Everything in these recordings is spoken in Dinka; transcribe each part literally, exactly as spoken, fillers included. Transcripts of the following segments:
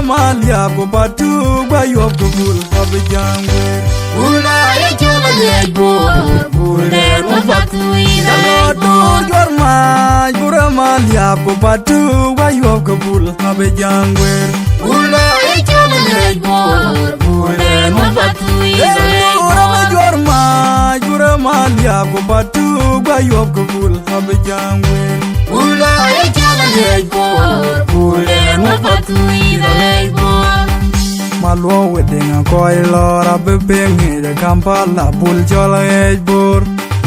Maliap ku Patuk, ba yuɔp ke bul abï jam guër. Bul aye cɔl aŋiɛc Bor, bul dɛn wä Patuk yïn alɛc Bor. Dɔ̈ɔ̈r juɔ̈r mac, bur ë Maliap ku Patuk, ba yuɔp ke bul abï jam guër. Bul aye cɔl aŋiɛc Bor, bur dɛn wä Patuk yïn alɛc Bor. Dɔ̈ɔ̈r ë juɔ̈r mac, bur ë Maliap ku Patuk, ba yuɔp ke bul abï jam guër. Bul aye cɔl aŋiɛc Bor, bul dɛn wä Patuk yïn alɛc Bor. Maluɔu Wëdeŋ akɔc lɔɔr abï piŋ ŋic ë Kampala, bul cɔl aŋiɛc Bor.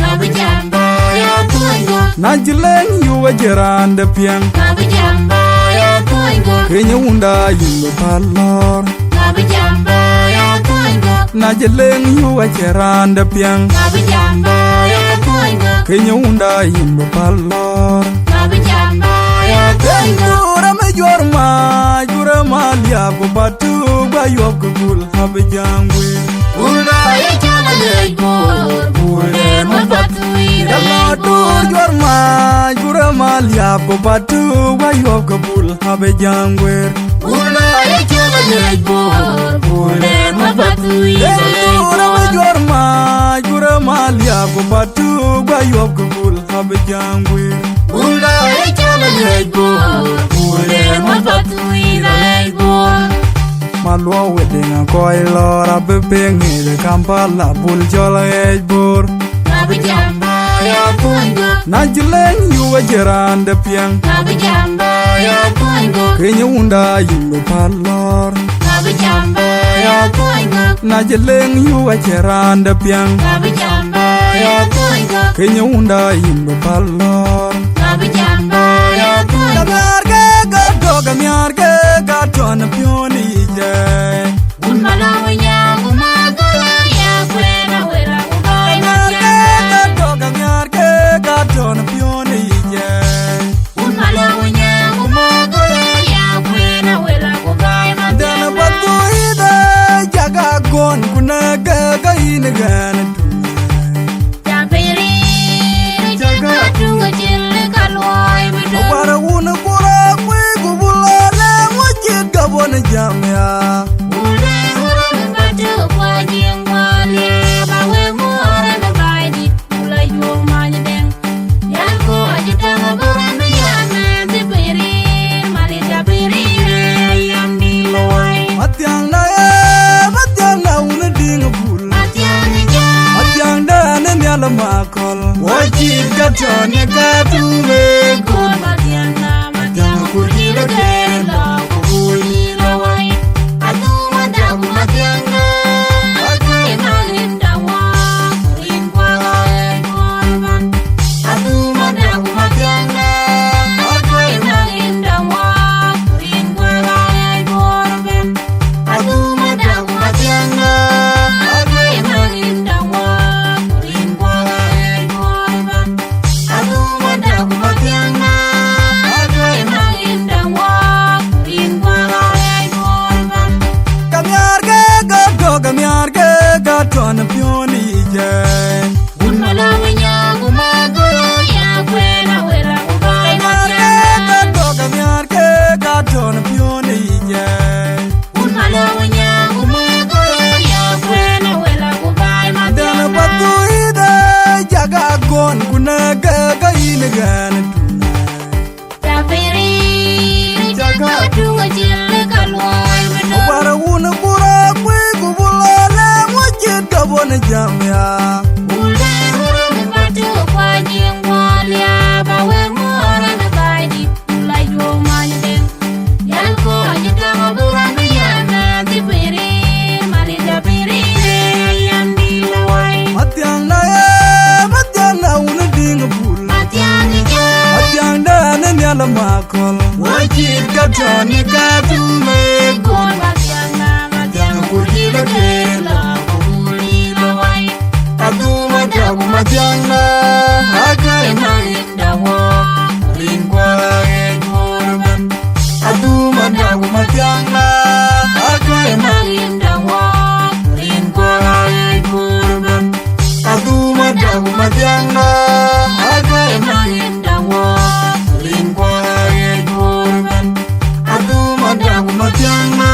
Abï jam ba ya tuɔny gɔ̈k. Na cï leŋ yuk acïn raan de piɛŋ. Abï jam ba ya tuɔny gɔ̈k. Keny ë wunda yïn bï päl lɔɔr. Abï jam ba ya tuɔny gɔ̈k. Na cï leŋ yuk acïn raan de piɛŋ. Abï jam ba ya tuɔny gɔ̈k. Keny ë wunda yïn bï päl lɔɔr. Abï jam ba ya tuɔny gɔ̈k. Dɔ̈ɔ̈r ë juɔ̈r mac, bur ë Maliap ku Patuk, ba yuɔp ke bul abï jam guër. Bul aye cɔl aŋiɛc Bor, bul dɛn wä Patuk yïn alɛc Bor. Dɔ̈ɔ̈r juɔ̈r mac, bur ë Maliap ku Patuk, ba yuɔp ke bul abï jam guër. Bul aye cɔl aŋiɛc Bor, bul dɛn wä Patuk yïn alɛc Bor. Dɔ̈ɔ̈r ë juɔ̈r mac, bur ë Maliap ku Patuk, ba yuɔp ke bul abï jam guër. Bul aye cɔl aŋiɛc Bor, bul dɛn wä Patuk yïn alɛc Bor. Maluɔu Wëdeŋ akɔc lɔɔr abï piŋ ŋic ë Kampala, bul cɔl aŋiɛc Bor. Abï jam ba ya tuɔny gɔ̈k. Na cï leŋ yuk acïn raan de piɛŋ. Abï jam ba ya tuɔny gɔ̈k. Keny ë wunda yïn bï päl lɔɔr. Abï jam ba ya tuɔny gɔ̈k. Na cï leŋ yuk acïn raan de piɛŋ. Abï jam ba ya tuɔny gɔ̈k. Keny ë wunda yïn bï päl lɔɔr. Abï jam ba ya tuɔny gɔ̈k. Ka nhiaar ke ka tɔ̈, ka nhiaar ke ka tɔ̈ në piɔ̈n yic ë. Wun Malɔŋ Nyaŋ ku Magula ya kuɛɛn awël aku gɔ̈i. Ka nhiaar ke ka tɔ̈, ka nhiaar ke ka tɔ̈ në piɔ̈n yic ë. Wun Malɔŋ Nyaŋ ku Magula ya kuɛɛn awël aku gɔ̈i. Dɛn Patuk yïn ë cak agɔn ku nɛ̈k ke ka yïn ɣɛn ë tuŋ. Cak piny rïïr, cak ka tuŋ acïl ka luɔi bï döŋ. Wäär wun Bor akuëi ku bul alɛ̈ŋ wä cït gabon jam ya. Bul dɛn wä rɔt bï Patuk kuany jiëŋ kuɔɔr ya, ba wek muɔɔr ë bï baai dït, bul ajuɔ̈k many dɛŋ. Yɛn ku acï tɛ̈ŋ abï rɔt bï yɛn mɛnh dhil piny rïïr, Maliap piny rïïr ë yɛn dï luɔi. Mathiäŋda ë, Mathiäŋda wun ë diŋ bul. Mathiäŋda ë nhial ë makɔl. Wä cït ka tɔ̈ në ka tuŋ ë kut. Mathiäŋ, Mathiäŋ kur cï lë kër lɔ ku bul yïn lɔ wai. Adhum ada ku Mathiäŋda. Akai ma rinda wä. Rin kuɔɔr ë kuɔɔr ëbɛ̈n. Adhum ada ku Mathiäŋda. Akai ma rinda wä. Rin kuɔɔr ë kuɔɔr ëbɛ̈n. Ka nhiaar ke ka tɔ̈, ka nhiaar ke ka tɔ̈ në piɔ̈n yic ë. Wun Malɔŋ Nyaŋ ku Magula ya kuɛɛn awël aku gɔ̈i. Ka nhiaar ke ka tɔ̈, ka nhiaar ke ka tɔ̈ në piɔ̈n yic ë. Wun Malɔŋ Nyaŋ ku Magula ya kuɛɛn awël aku gɔ̈i. Mathiäŋ, dɛn Patuk yïn ë cak agɔn ku nɛ̈k ke ka yïn ɣɛn ë tuŋ. Cak piny rïïr, cak ka tuŋ acïl ka luɔi bï döŋ. Wäär wun Bor akuëi ku bul alɛ̈ŋ wä cït gabon jam ya. Bul dɛn wä rɔt bï Patuk kuany jiëŋ kuɔɔr ya, ba wek muɔɔr ë bï baai dït, bul ajuɔ̈k many dɛŋ. Yɛn ku acï tɛ̈ŋ abï rɔt bï yɛn mɛnh dhil piny rïïr, Maliap piny rïïr ë yɛn dï luɔi. Mathiäŋda ë, Mathiäŋda wun ë diŋ bul. Mathiäŋda ë nhial ë makɔl. Wä cït ka tɔ̈ në ka tuŋ ë kut. Mathiäŋda, Mathiäŋ kur cï lë kër lɔ ku bul yïn lɔ wai. Adhum ada ku Mathiäŋda. Akai ma rinda wä. Rin kuɔɔr ë kuɔɔr ëbɛ̈n. Adhum ada ku Mathiäŋda. Akai ma rinda wä. Rin kuɔɔr ë kuɔɔr ëbɛ̈n. Adhum ada ku Mathiäŋda. Akai ma rinda wä. Rin kuɔɔr ë kuɔɔr ëbɛ̈n. Adhum ada ku Mathiäŋda.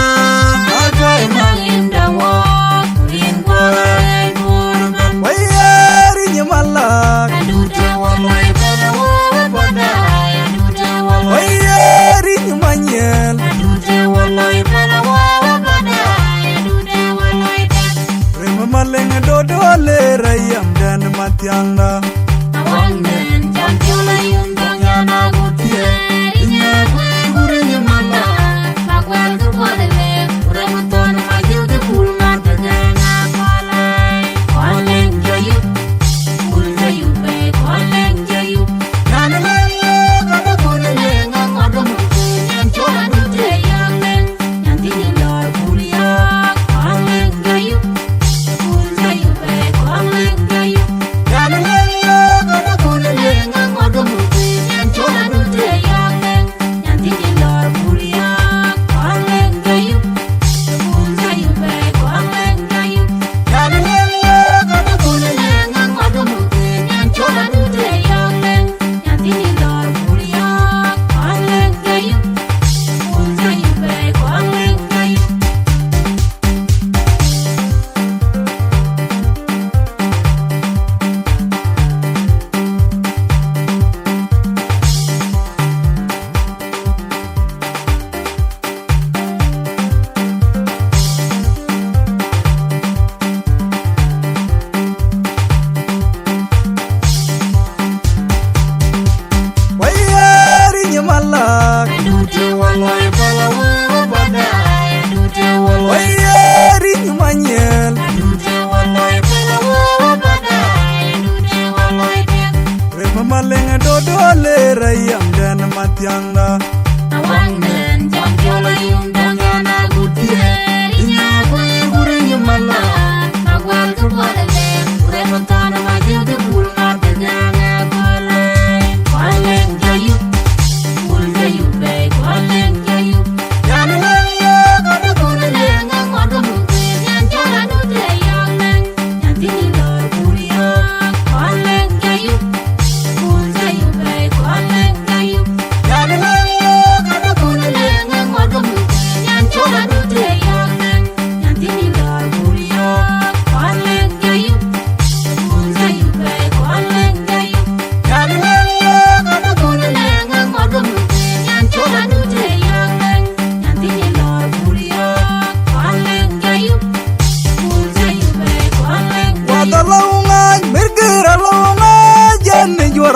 Rem maleng dodo le rayam den mathiangda.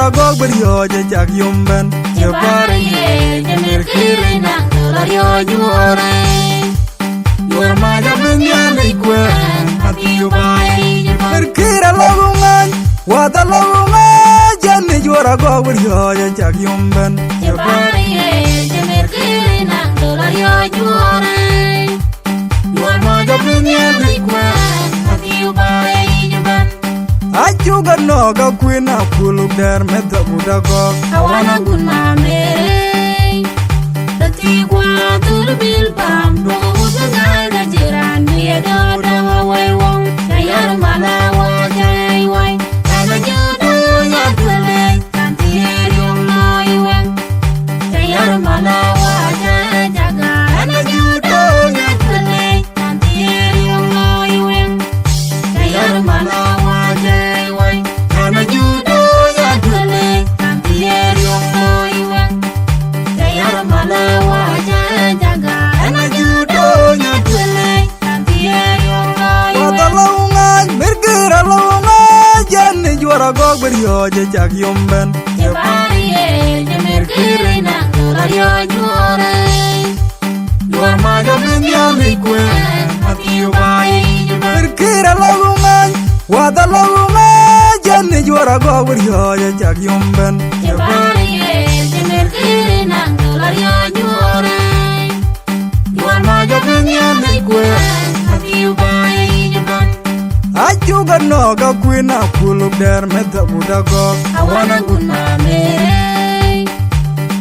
Agok bï riɔ̈ɔ̈c ë cak yom bɛ̈n. Cï bäär ye, cï mïr kïr ë naŋ dhöl ariɔ̈ɔ̈c juɔ̈ɔ̈r ë. Juɔ̈ɔ̈r mac abï Nhialic kuɛɛn, athiu bä yic ëbɛ̈n. Mïr kïr alɔ̈k ŋäny, wäth alɔ̈k ŋäny, jɛn ë juɔ̈ɔ̈r agok bï riɔ̈ɔ̈c ë cak yom bɛ̈n. Cï bäär ye, cï mïr kïr ë naŋ dhöl ariɔ̈ɔ̈c juɔ̈ɔ̈r ë. Acuk anɔ̈k akuën akuluk dɛ̈r meth agut agɔ̈k. Awan agut mamerei. Tëthiik wäär thur bil pam, duɔ̈k wut ŋäär ke cï raan bï ye dɔ̈ɔ̈r dɔ̈ŋ awei wöŋ. Cä yär mal awäc cä ɣɛi wai. Raan ajut dööny atuëlei, raan thiëër yöŋ looi wëŋ. Cä yär mal awäc cä ɣɛi cä gäär, raan ajut dööny atuëlei. Wäth alɔ̈u ŋäny, mïr kïr alɔ̈u ŋäny, jɛn ë juɔ̈ɔ̈r agɔ̈k bï riɔ̈ɔ̈c ë cak yom bɛ̈n. Cï bäär ye, cï mïr kïr ë naŋ dhöl ariɔ̈ɔ̈c juɔ̈ɔ̈r ë. Juɔ̈ɔ̈r mac abï Nhialic kuɛɛn, athiu bä yic ëbɛ̈n. Mïr kïr alɔ̈u ŋäny, wäth alɔ̈u ŋäny, jɛn ë juɔ̈ɔ̈r agɔ̈k bï riɔ̈ɔ̈c ë cak yom bɛ̈n. Cï bäär ye, cï mïr kïr ë naŋ dhöl ariɔ̈ɔ̈c juɔ̈ɔ̈r ë. Juɔ̈ɔ̈r mac abï Nhialic kuɛɛn, athiu bä yic ëbɛ̈n. Acuk anɔ̈k akuën akuluk dɛ̈r meth agut agɔ̈k. Awan agut mamerei.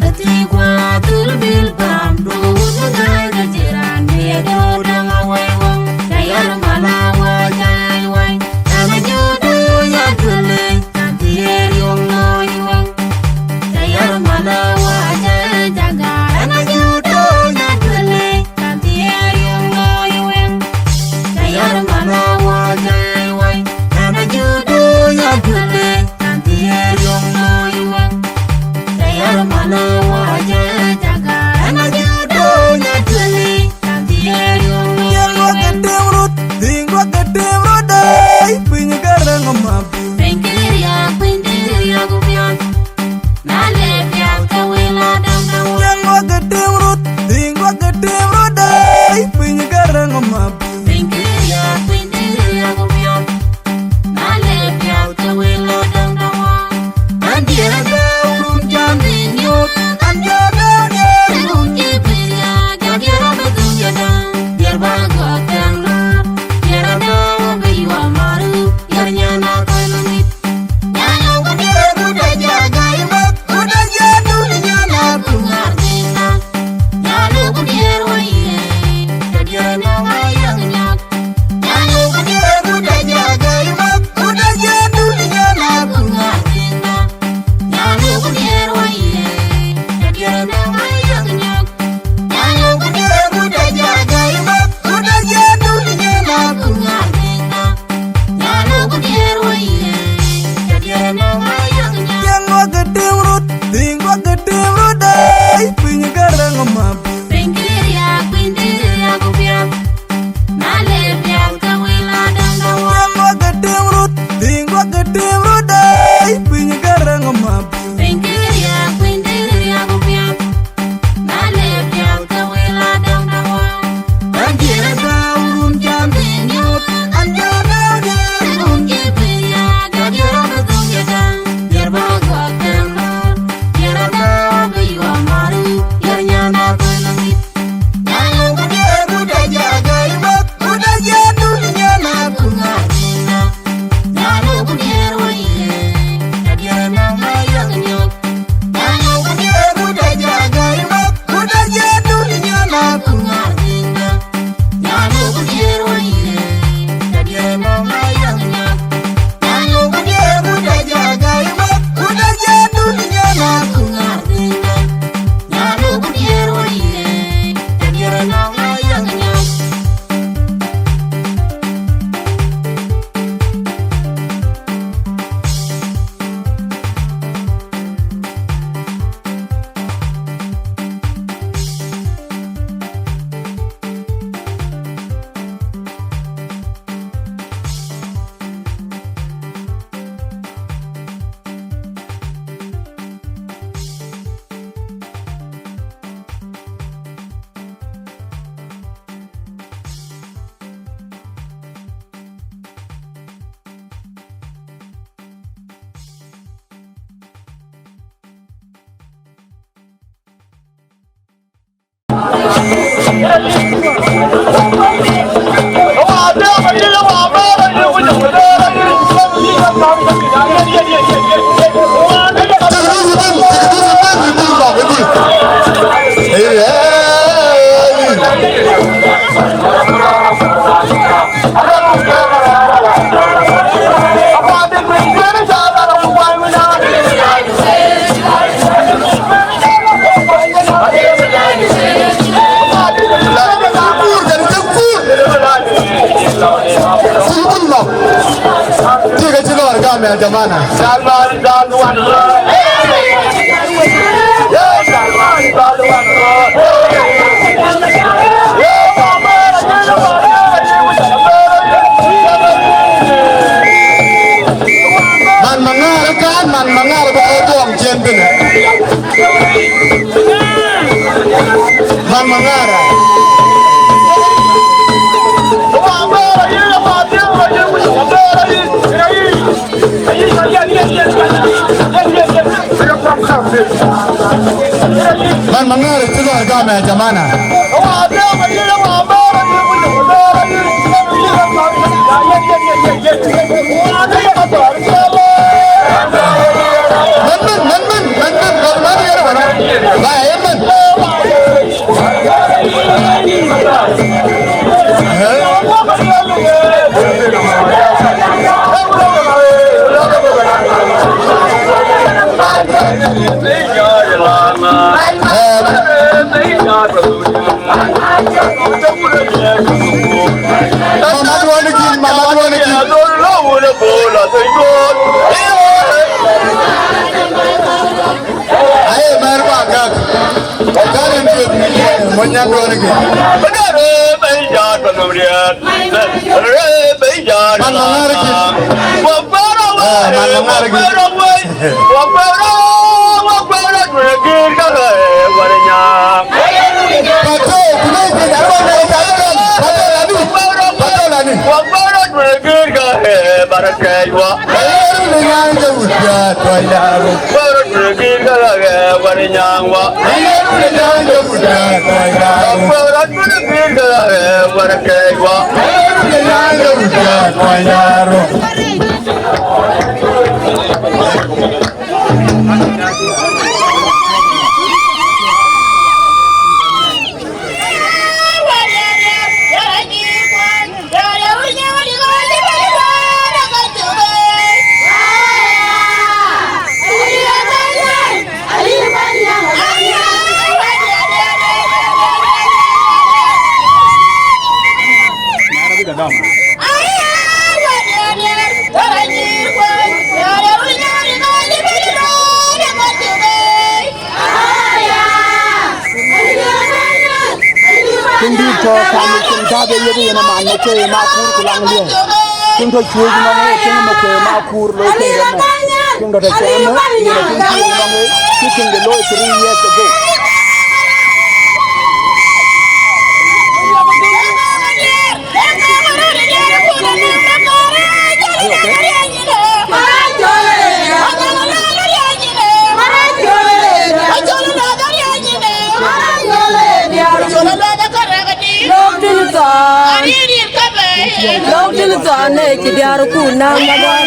Tëthiik wäär thur bil pam, duɔ̈k wut ŋäär ke cï raan bï ye dɔ̈ɔ̈r dɔ̈ŋ awei wöŋ. Cä yär mal awäc cä ɣɛi wai. Raan ajut dööny atuëlei, raan thiëër yöŋ looi wëŋ. Cä yär mal awäc cä ɣɛi cä gäär, raan ajut dööny atuëlei. Raan thiëër yöŋ looi wëŋ. Cä yär mal awäc cä ɣɛi wai. Raan ajut dööny atuëlei. Raan thiëër yöŋ looi wëŋ. Tik acï lɔɔr gam ya jamana. Man Maŋar kan, man Maŋar ba ɣöö tuɔɔm ciën bïnë. Man Maŋar. Man Maŋar cï lɔɔr gam ya jamana. Man min, man min, man min, man min, man min, man min. Ba, man min. Mama duɔ̈n kïn, mama duɔ̈n kïn. Aye mɛ̈r ba gäk. Kɔc kän en piöth, mony nyan duɔ̈n kïn. Man Maŋar kïn. Ah, man Maŋar kïn. Pato, ku nɔ̈k piny, arëk nɔ̈k piny, arëk nɔ̈k piny. Pato lani, pato lani. Ayeru ni nyan ke wut ya tuɔi daru. Ayeru ni nyan ke wut ya tuɔi daru. Ayeru ni nyan ke wut ya tuɔi daru. Tiŋ dït tɔ̈ kam cïn täth ë yeth yen aman në ke ye makuur ku laŋ liɛ̈ɛ̈c. Tiŋ tɔ̈ cuëëc nɔŋ ë tiŋ ë makuur loi tiŋ de mɛn. Tiŋ tɔ̈ tɔ̈ cɛɛn ë yen ë tiŋ cuëëc nɔŋ ë cï tiŋ de looi three years ago. Lok tïn thɔn, lok tïn thɔn ë cï diäär kun nɔm adɔ̈ɔ̈r.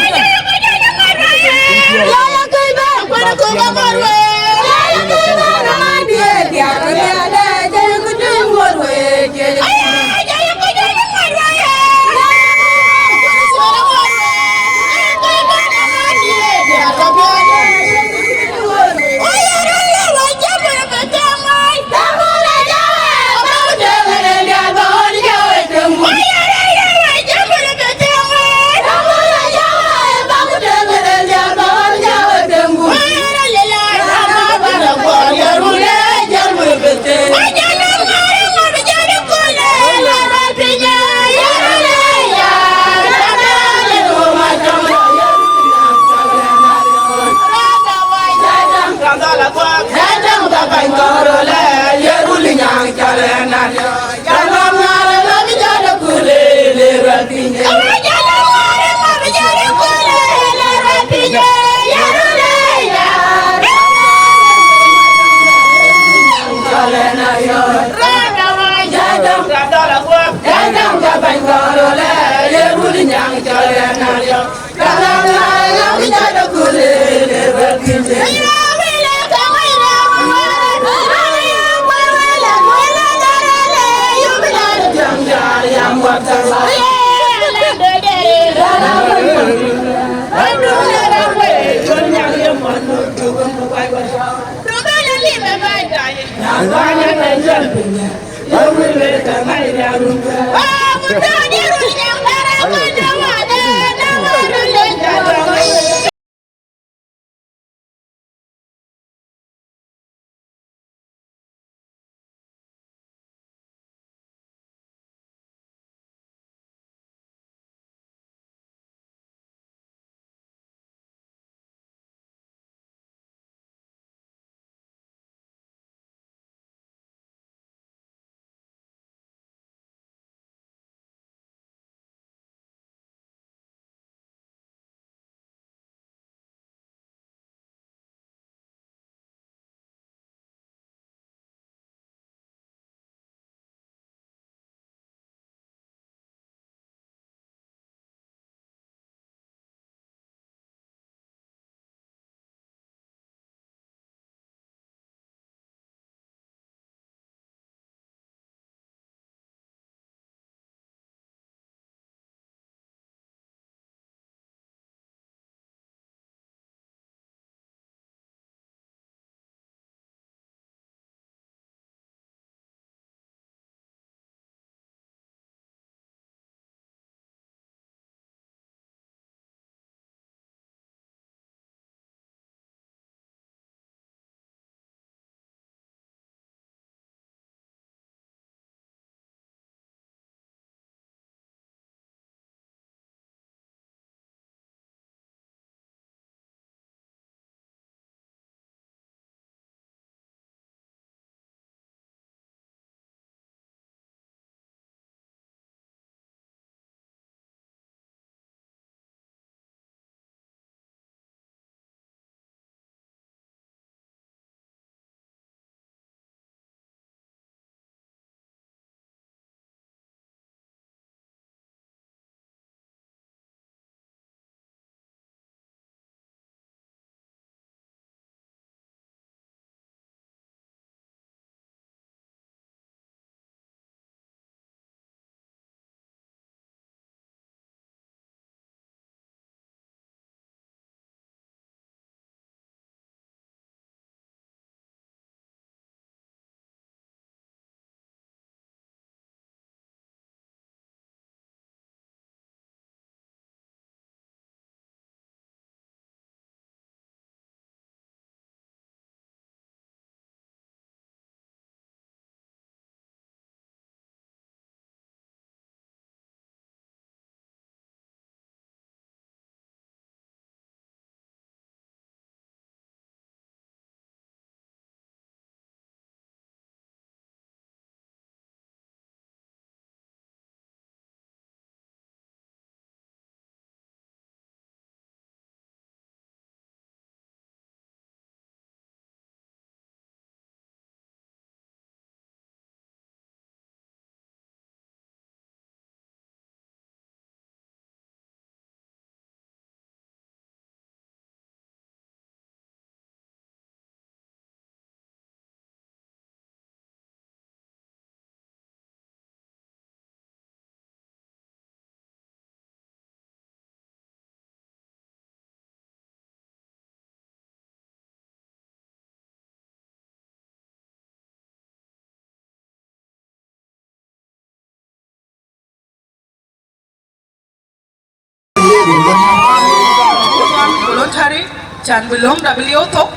Voluntary, can bï löŋda bï lieu thok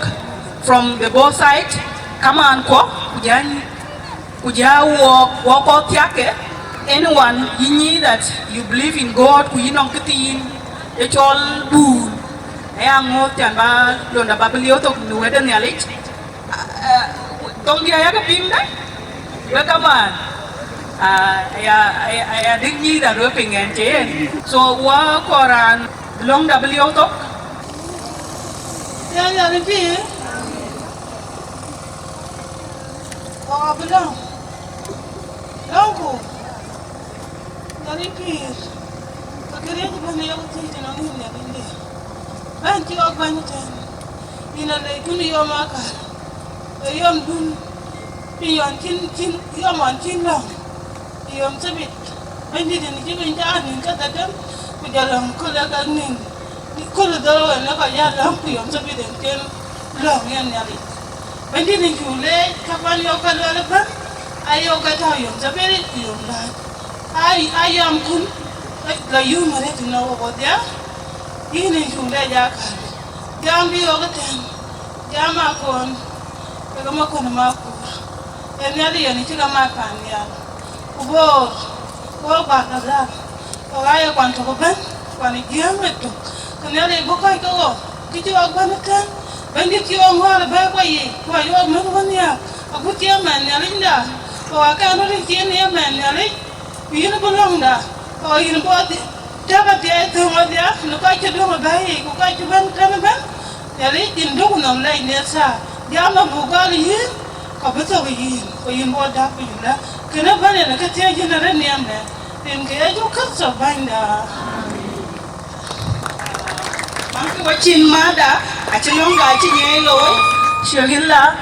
from the both side. Kamaan kuɔ, ku jäny, ku ja wɔk, wɔk kɔc thiakke. Anyone, yï nyic that you believe in God, ku yï nɔŋ këthiin ë cɔl buur, aya ŋoot can ba löŋda ba bï lieu thok në wɛ̈t de Nhialic. Thoŋdiɛ̈ ayakë piŋ dë, wek kamaan, aya, aya, aya dïk nyïïn an wek piŋ ɛn cï yen. So, wä kɔɔr raan löŋda bï lieu thok. Ya, ya, ni piŋ. Ɣɔn abï lɔ̈ŋ, lɔ̈ŋku, Nhialic pïïr, ke këriëëc ëbɛ̈n ë yok thiëc tënɔŋ yïn Nhialic liir. Bɛ̈ny cï ɣɔk bɛ̈ny ëtɛ̈ɛ̈n, yïn aleckun ë yom akär, ë yomdun, piny ɣɔn cïn, cïn, yom ɣɔn cïn lɔ̈ŋ, ë yom thebit. Bɛ̈nydït, yïn cï piny cä anïn kedhie, ku jɔ lɔ̈ŋ köl ë kek nïn, köl ë dhorou ɣɛn ë kɔc ya lɔ̈ŋ, ku yom thebit en cïn lɔ̈ŋ yen Nhialic. Bɛ̈nydït, yïn cuk leec, ka kuan yök ka luɛl ëbɛ̈n, Ayok ke tɔ̈ yom Jaberi ku yom Lääc. Ai, ayam kun la yum arëët në wok wadhia. Yïn ë cuŋ dɛ ja kal. Jam bï ɣok ëtɛ̈n. Jam akon. Ke ke makun ë makur. Ee Nhialic yen cï ke mat pan nhial. Ku boor. Ku wok bäk ke dhal. Wok aaye kuan tök ëbɛ̈n. Kuan ë jiëëm ë tök. Ke Nhialic bï kɔc ke ɣok. Kë cï ɣok bɛ̈n ëtɛ̈n. Bɛ̈nydït cï ɣok ŋuäär ë bɛ̈ɛ̈i wɔ yiic. Ku ayuɔɔk mɛ̈th wën nhiaak. Agut cï ëmɛn Nhialicda, ku akɛn röt cin ë ëmɛn Nhialic, ku yïn bï lɔ̈ŋda, ku yïn bï ɣodhi- tɛ̈k athiɛɛi thöŋ ɣodhia, në kɔc cï döŋ ë bɛ̈ɛ̈i yiic, ku kɔc cï bɛ̈n tɛ̈n ëbɛ̈n, Nhialic yïn döŋ nɔm lɛc në thaa, jam abuk gɔl yïn, ka bï thök yïn, ku yïn bï ɣo däk piny ëlä. Kënë bɛ̈n yen ë kë thiëëc yïn arëët nhiamdɛ, rin ke Yecu Kërtho Bänyda. Mankï wacin mada, acï lɔ̈ŋda acï nyiɛɛi looi, Shehila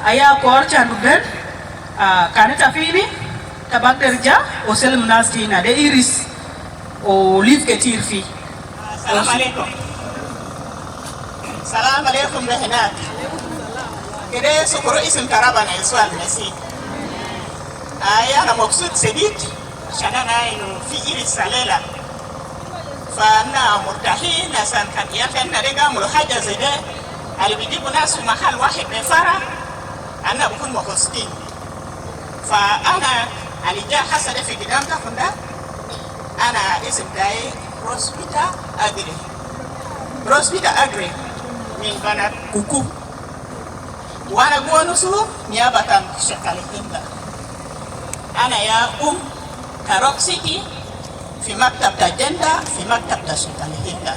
aya kɔɔr can bï bɛ̈n, ah, kan ë tafini, tabak derja, o selim nas tina, de iris, o lif ketir fi. Salam alaikum. Salam alaikum, Rehinat. Kede sukuru isim tarabana Yesua al-Mesih. Ai, ana mabsut sedid. Ashan ana inu fi iris alela. Fa ana murtahin, asan kan ya fi ana de gamulu haja zede. Al bijibu nas fi mahal wahid be fara. Ana bukun mabsutin. Fa ana ali ja hasa de fi gidam takun da. Ana isim tai Roswitha Agri. Roswitha Agri. Min bana kuku. Wa ana gua nusu niaba tan shakal hinda. Ana ya um ta Rock City, fi maktab ta jenda, fi maktab ta shakal hinda.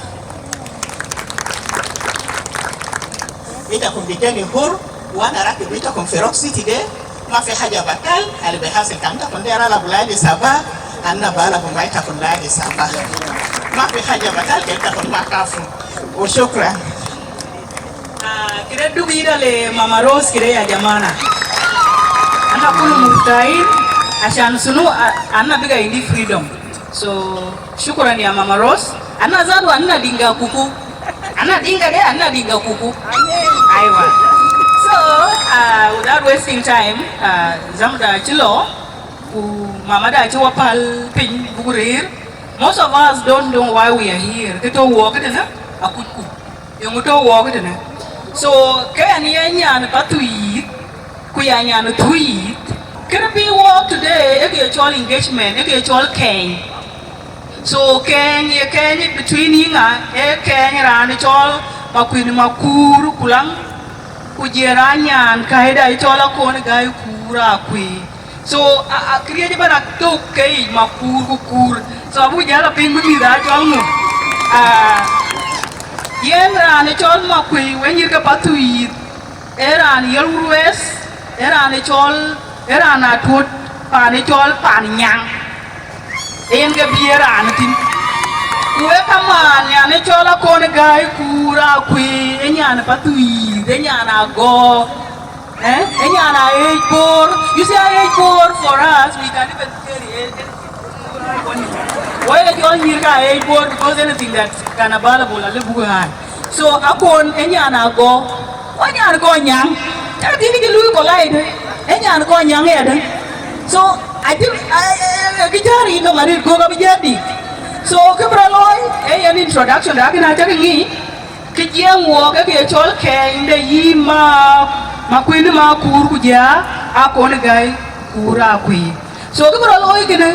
Ita kun biteni hur, wa ana rakib ita kun fi Rock City de, ma fi haja batal, al be hasil kan ita kun dera la buladi saba, ana bala kun ita kun ladi saba. Ma fi haja batal, ke ita kun ma kafu. Wa shukran. Ah, kide duk yida le Mama Rose kide ya jamana. Ana kulu murtahin, ashan sunu, ah, ana biga indi freedom. So, shukran ya Mama Rose. Ana zadu ana dinga kuku. Ana dinga de, ana dinga kuku. Aiwa. So, uh, without wasting time, uh, zamda chilo, ku mama da chiwa pal piny bugurir. Most of us don't know why we are here. Kito wo kito na, akuku. Yöŋ tɔ̈ wɔɔk tënë. So, ke ɛn ye nyan Pathuyith, ku ya nyan Thuyith. Kën bï wɔɔk today, ë ke cɔl engagement, ë ke cɔl kɛɛny. So, kɛɛny, ye kɛɛny between yïŋa, ë kɛɛny raan cɔl Makuën Makuur Kulaŋ, ku jël raan nyan kaida cɔl Akon Gai Kuur Akuëi. So, a, a, këriëëc ëbɛ̈n athök ke yic Makuur ku Kuur. So, abuk jäl a piŋ bï mïth aa cɔl ŋö? Ah, yen raan ë cɔl Makuëi, we nyïïr ke Pathuyith, ee raan Yel Wurweth, ee raan ë cɔl, ee raan atuöt, paan ë cɔl Paan Nyaŋ. Yen ke bï ye raan thïn. Ku wek kamaan, nyan ë cɔl Akon Gai Kuur Akuëi, ee nyan Pathuyith, ee nyan Agɔ̈k. Eh? Ee nyan a age Bor. You see, a age Bor for us, we can even carry it. Why the call here ka age Bor? Because anything that can available, a little bit high. So, Akon, ee nyan Agɔ̈k. Wa nyan Kɔnyaŋ. Tɛ̈ kï kï lui collide. Ee nyan Kɔnyaŋ ëdë. So, I think, I, I, I, kï jääri nɔm arëët kɔ̈k abï jääri. So, kë bï rɔt looi, ee yen introduction da kënë acä kï ŋic. Kë jiɛɛm wɔɔk, ee kë ye cɔl kɛɛny de yï ma, Makuën Makuur ku jɔl Akon Gai Kuur Akuëi. So, kë bï rɔt looi kënë,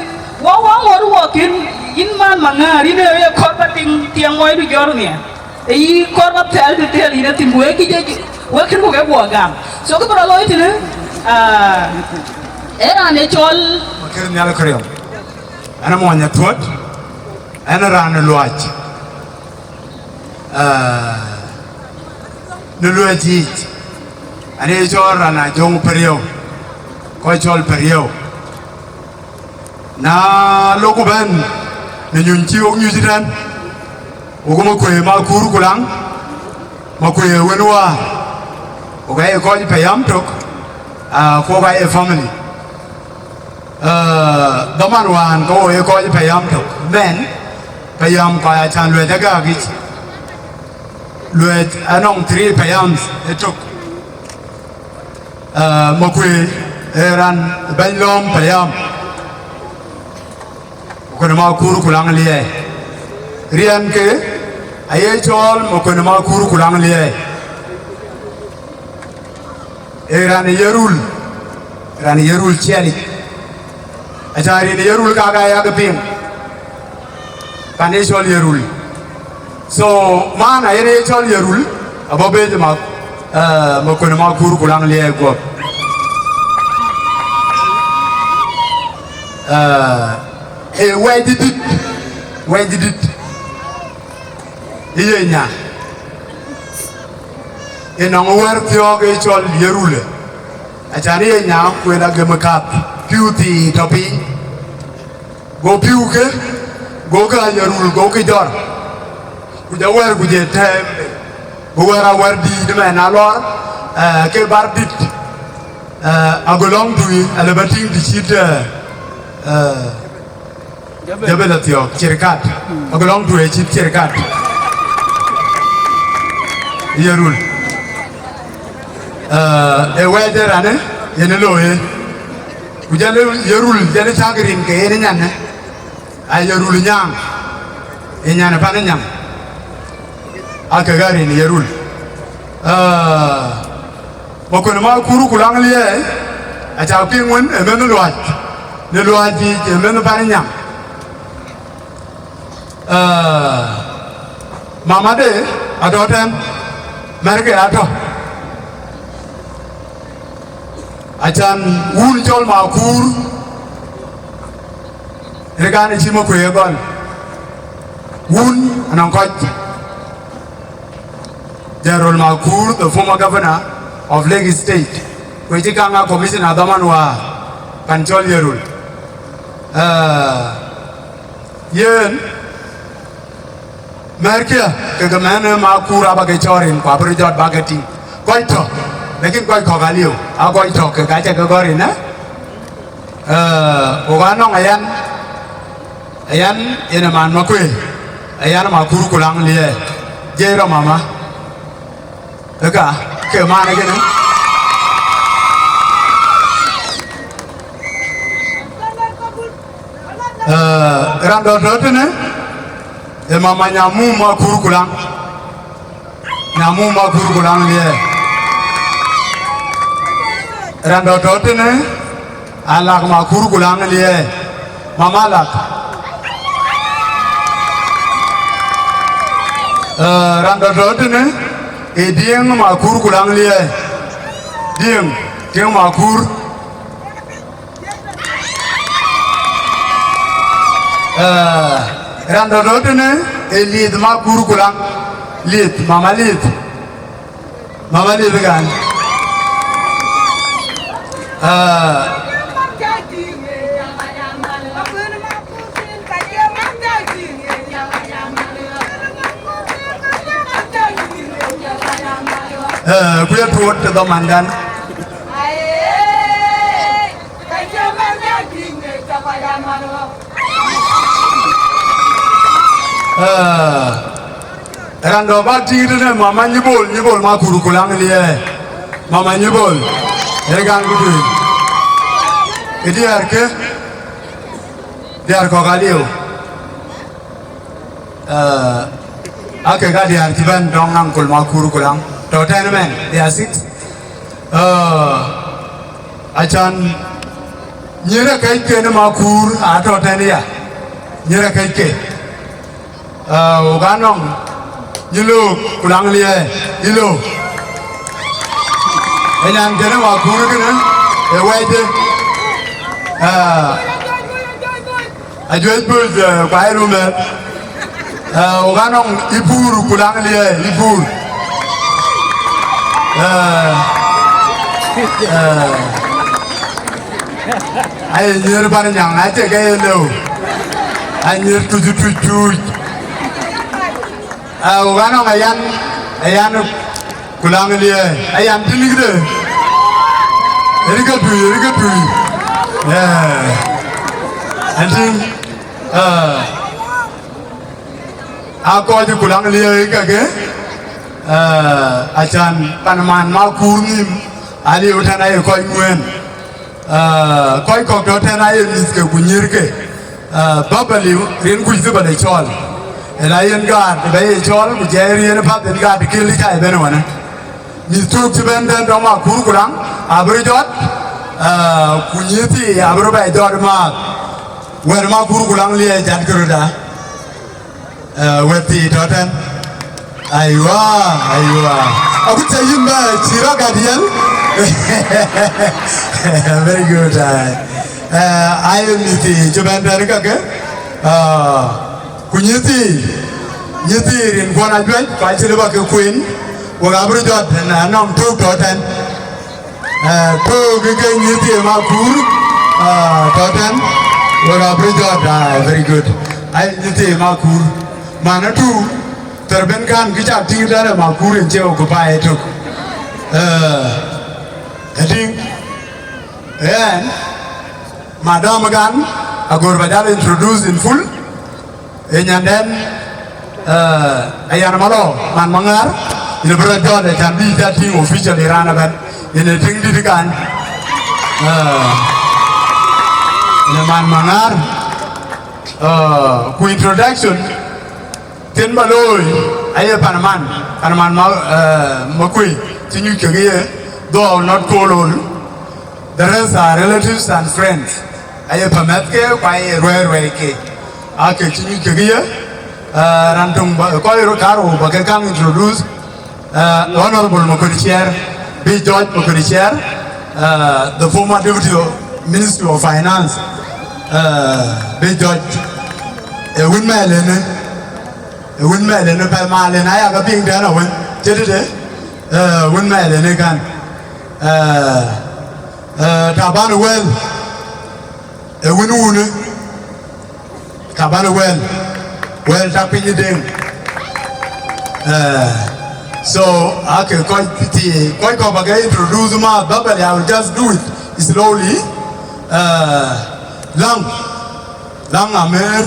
wa, wa ŋot wɔɔk kën, yïn man Maŋäär, yïn ee ye kɔɔr ba tiŋ, tiɛŋ wɔi du jɔr nhial. Ee yï kɔɔr ba thɛl të thɛl yïn ë thïn, ku wek kï jɛ, wek kën ku ke guɔ gam. So, kë bï rɔt looi tënë, ah, ee raan ë cɔl. Makër nhial këriɔm. Ɛn ë mony atuɔt, ɛn ë raan ë luac. Ah, në luɛɛc yiic, ani cɔl raan Ajöŋ Periöu, kɔc cɔl Periöu. Na loku bɛ̈n në nyuny cï wok nyuc ëtɛ̈n, wok Makuëi Makuur Kulaŋ, Makuëi wën wäär, wok aye kɔc payam tök, ah, ku wok aye family. Eh, dhaman wään ke wo ye kɔc payam tök, mɛn payam kɔc acan luɛc agääk yic. Luɛc anɔŋ three payams ëtök. Eh, Makuëi, Ee raan bɛ̈ny lɔ̈ɔ̈m payam, Makuën Makur ku Laŋ Liɛɛi. Riɛnke aye cɔɔl Makuën Makur ku Laŋ Liɛɛi. Ee raan ë ye rul, raan ë ye rul ciɛlic. Aca rin ë ye rul kaka yak piŋ. Pan ë cɔl ye rul. So, man ayen ë cɔl ye rul, abɔ̈ bɛ̈ny ma, eh, Makuën Makur ku Laŋ Liɛɛi guɔ̈p. Eh, ee wɛ̈c dït, wɛ̈c dït. Ë ye nya. Ë nɔŋ wɛ̈r thiɔ̈k ë cɔl ye rulë. Acan ë ye nya ku en agëm ë kath, pïu thii tɔ̈ piny. Go pïu ke, go ke ye rul, go ke jɔr. Ku jɔ wɛ̈r ku jɔ tɛɛm. Ku wɛ̈r awɛ̈r dït mɛn alɔɔr, eh, ke bar dït. Eh, ago lɔŋ tui, alë ba tïŋ të cït, eh, eh, Jabel athiɔ̈k, cirkat. Ago lɔŋ tui cït cirkat. Ye rul. Eh, ë wɛ̈ɛ̈c de ranë, yen ë looi. Ku jɔl ye rul, jɔl cak rin ke yen ë nyanë. Aye rul nyaŋ, ë nyan ë pan ë nyaŋ, ake ɣa rin ye rul. Ah, Makuën Makur ku Laŋ Liɛɛi, aca piŋ wën ë mɛnh luac, në luac yiic ë mɛnh pan ë nyaŋ. Ah, mamade atɔ̈ tɛ̈n, mɛ̈rke atɔ̈. Acan wun cɔl Makur, ë kan ë cï Makuëi ë gɔl. Wun anɔŋ kɔc. General Makur, the former governor of Lake State, ku cï kaŋ a commissioner dhaman wäär, pan cɔl ye rul. Eh, yen, mɛ̈rkiɛ̈, kekë mɛnh ë Makur aba ke cɔɔr rin, ku abï röt jɔt bä ke tïŋ. Kɔc tɔ̈, lakin kɔc kɔ̈k aliu, a kɔc tɔ̈ kek acä ke gɔ̈r rin, eh? Eh, wok anɔŋ ayan, ayan yen ë man Makuëi, ayan Makur ku Laŋ Liɛɛi, jei rɔt mama. Ëka, ke man ë kënë. Eh, raan dɔ̈ tɔ̈ tënë, ë mama Nyamum Makur ku Laŋ. Nyamum Makur ku Laŋ Liɛɛi. Raan dɔ̈ tɔ̈ tënë, Alak Makur ku Laŋ Liɛɛi. Mama Alak. Eh, raan dɔ̈ tɔ̈ tënë, ë Diëŋ Makur ku Laŋ Liɛɛi. Diëŋ, Diëŋ Makur. Eh, raan dɔ̈ tɔ̈ tënë, ë Lith Makur ku Laŋ. Lith, mama Lith. Mama Lith kan. Eh, eh, ku ye tuɔɔt të dhamandan. Eh, raan dɔ̈ bä tïŋ tënë mama Nyibol, Nyibol Makur ku Laŋ Liɛɛi. Mama Nyibol, ee gan ku tui. Ë diäär ke, diäär kɔ̈k aliu. Eh, ake ka diäär cï bɛ̈n dɔŋ Uncle Makur ku Laŋ. Tɔ̈ tɛ̈n mɛn, they are six. Eh, acan nyïïr ë kɛ̈cke në Makur atɔ̈ tɛ̈n ya. Nyïïr ë kɛ̈cke. Eh, wok anɔŋ Nyilok ku Laŋ Liɛɛi, Nyilok. Ë nyan kënë Makur kënë, ë wɛ̈cde. Eh, Ajuëc bul, eh, kuai rumɛt. Eh, wok anɔŋ Ipur ku Laŋ Liɛɛi, Ipur. Eh, eh, aye nyïïr pan nyaŋ, acie ke ye lëu. Anyïïr tuc, tuc, tuc. Ah, wok anɔŋ ayan, ayan ku Laŋ Liɛɛi, ayan tïn ikde. Erike tui, erike tui. Eh. Ɛn tïŋ, eh, a kɔc ku Laŋ Liɛɛi kake, eh, acan pan man Makur nhïïm, aliu tɛ̈n aye kɔc ŋuɛ̈ɛ̈n. Ah, kɔc kɔ̈k tɔ̈ tɛ̈n aye mïth ke ku nyïïr ke. Ah, bä bä liu, rin kuc dhï bä le cɔɔl. Ëna yen gaat bä ye cɔɔl, ku jɛ riɛn path yen gaat kil cä ë ben wënë. Mïth tuuk cï bɛ̈n tɛ̈n tɔ̈ Makur ku Laŋ, abï röt jɔt, ah, ku nyïïr thii abï röt bɛ jɔt maath. Wɛ̈t Makur ku Laŋ liɛɛc jat këröda. Eh, wɛ̈t thii tɔ̈ tɛ̈n. Aywa, aywa. Aku cä yïn bɛ cï rɔt gat yɛn. Very good. Ai. Eh, aye mïth thii cï bɛ̈n tɛ̈n kakë. Ah, ku nyïïr thii, nyïïr thii rin kuɔn ajuëc, ku acï lëu bä ke kueen, wek abï röt jɔt, na nɔŋ tuuk tɔ̈ tɛ̈n. Eh, tuuk ke nyïïr thii Makur, ah, tɔ̈ tɛ̈n, wek abï röt jɔt, ah, very good. Ai, nyïïr thii Makur. Man atu, thɛr ben kan kë cak tïŋ tɛ̈n ë Makur en cie occupy ë tök. Eh, ë tïŋ, ɣɛn, madam kan, agör bä jal introduce in full. Ee nyandɛn, eh, Ayan Malɔ, man Maŋar, yen bï rɔt jɔt, acän bï jat tïŋ officially raan ëbɛ̈n. Yen ee tiŋ dït kan. Eh, yen ee man Maŋar. Eh, ku introduction, thïn bä looi, aye pan man, pan man ma, eh, Makuei, cï nyuc kekë ye, though I will not call all. The rest are relatives and friends. Aye pamɛthke, ku aye ruɛɛruɛɛike. Ake cï nyuc kekë ye, eh, raan töŋ bä, kɔc röt kaarou bä ke kaŋ introduce, eh, Honorable Makuei Ciɛɛr, Bï George Makuei Ciɛɛr, eh, the former Deputy Minister of Finance, eh, Bï George, eh, wën mɛɛl ënë, eh, wën mɛɛl ënë, pɛl mal ënë, aya ke piŋ tɛ̈n awën, cï tëde, eh, wën mɛɛl ënë kan, eh, eh, Taban Wɛl, eh, wën wunë, Taban Wɛl, Wɛl tak piny ë Deŋ. Eh, so, ake kɔc thii, kɔc kɔ̈k bä ke introduce ma bä bä, I will just do it slowly. Eh, Laŋ, Laŋ Amer,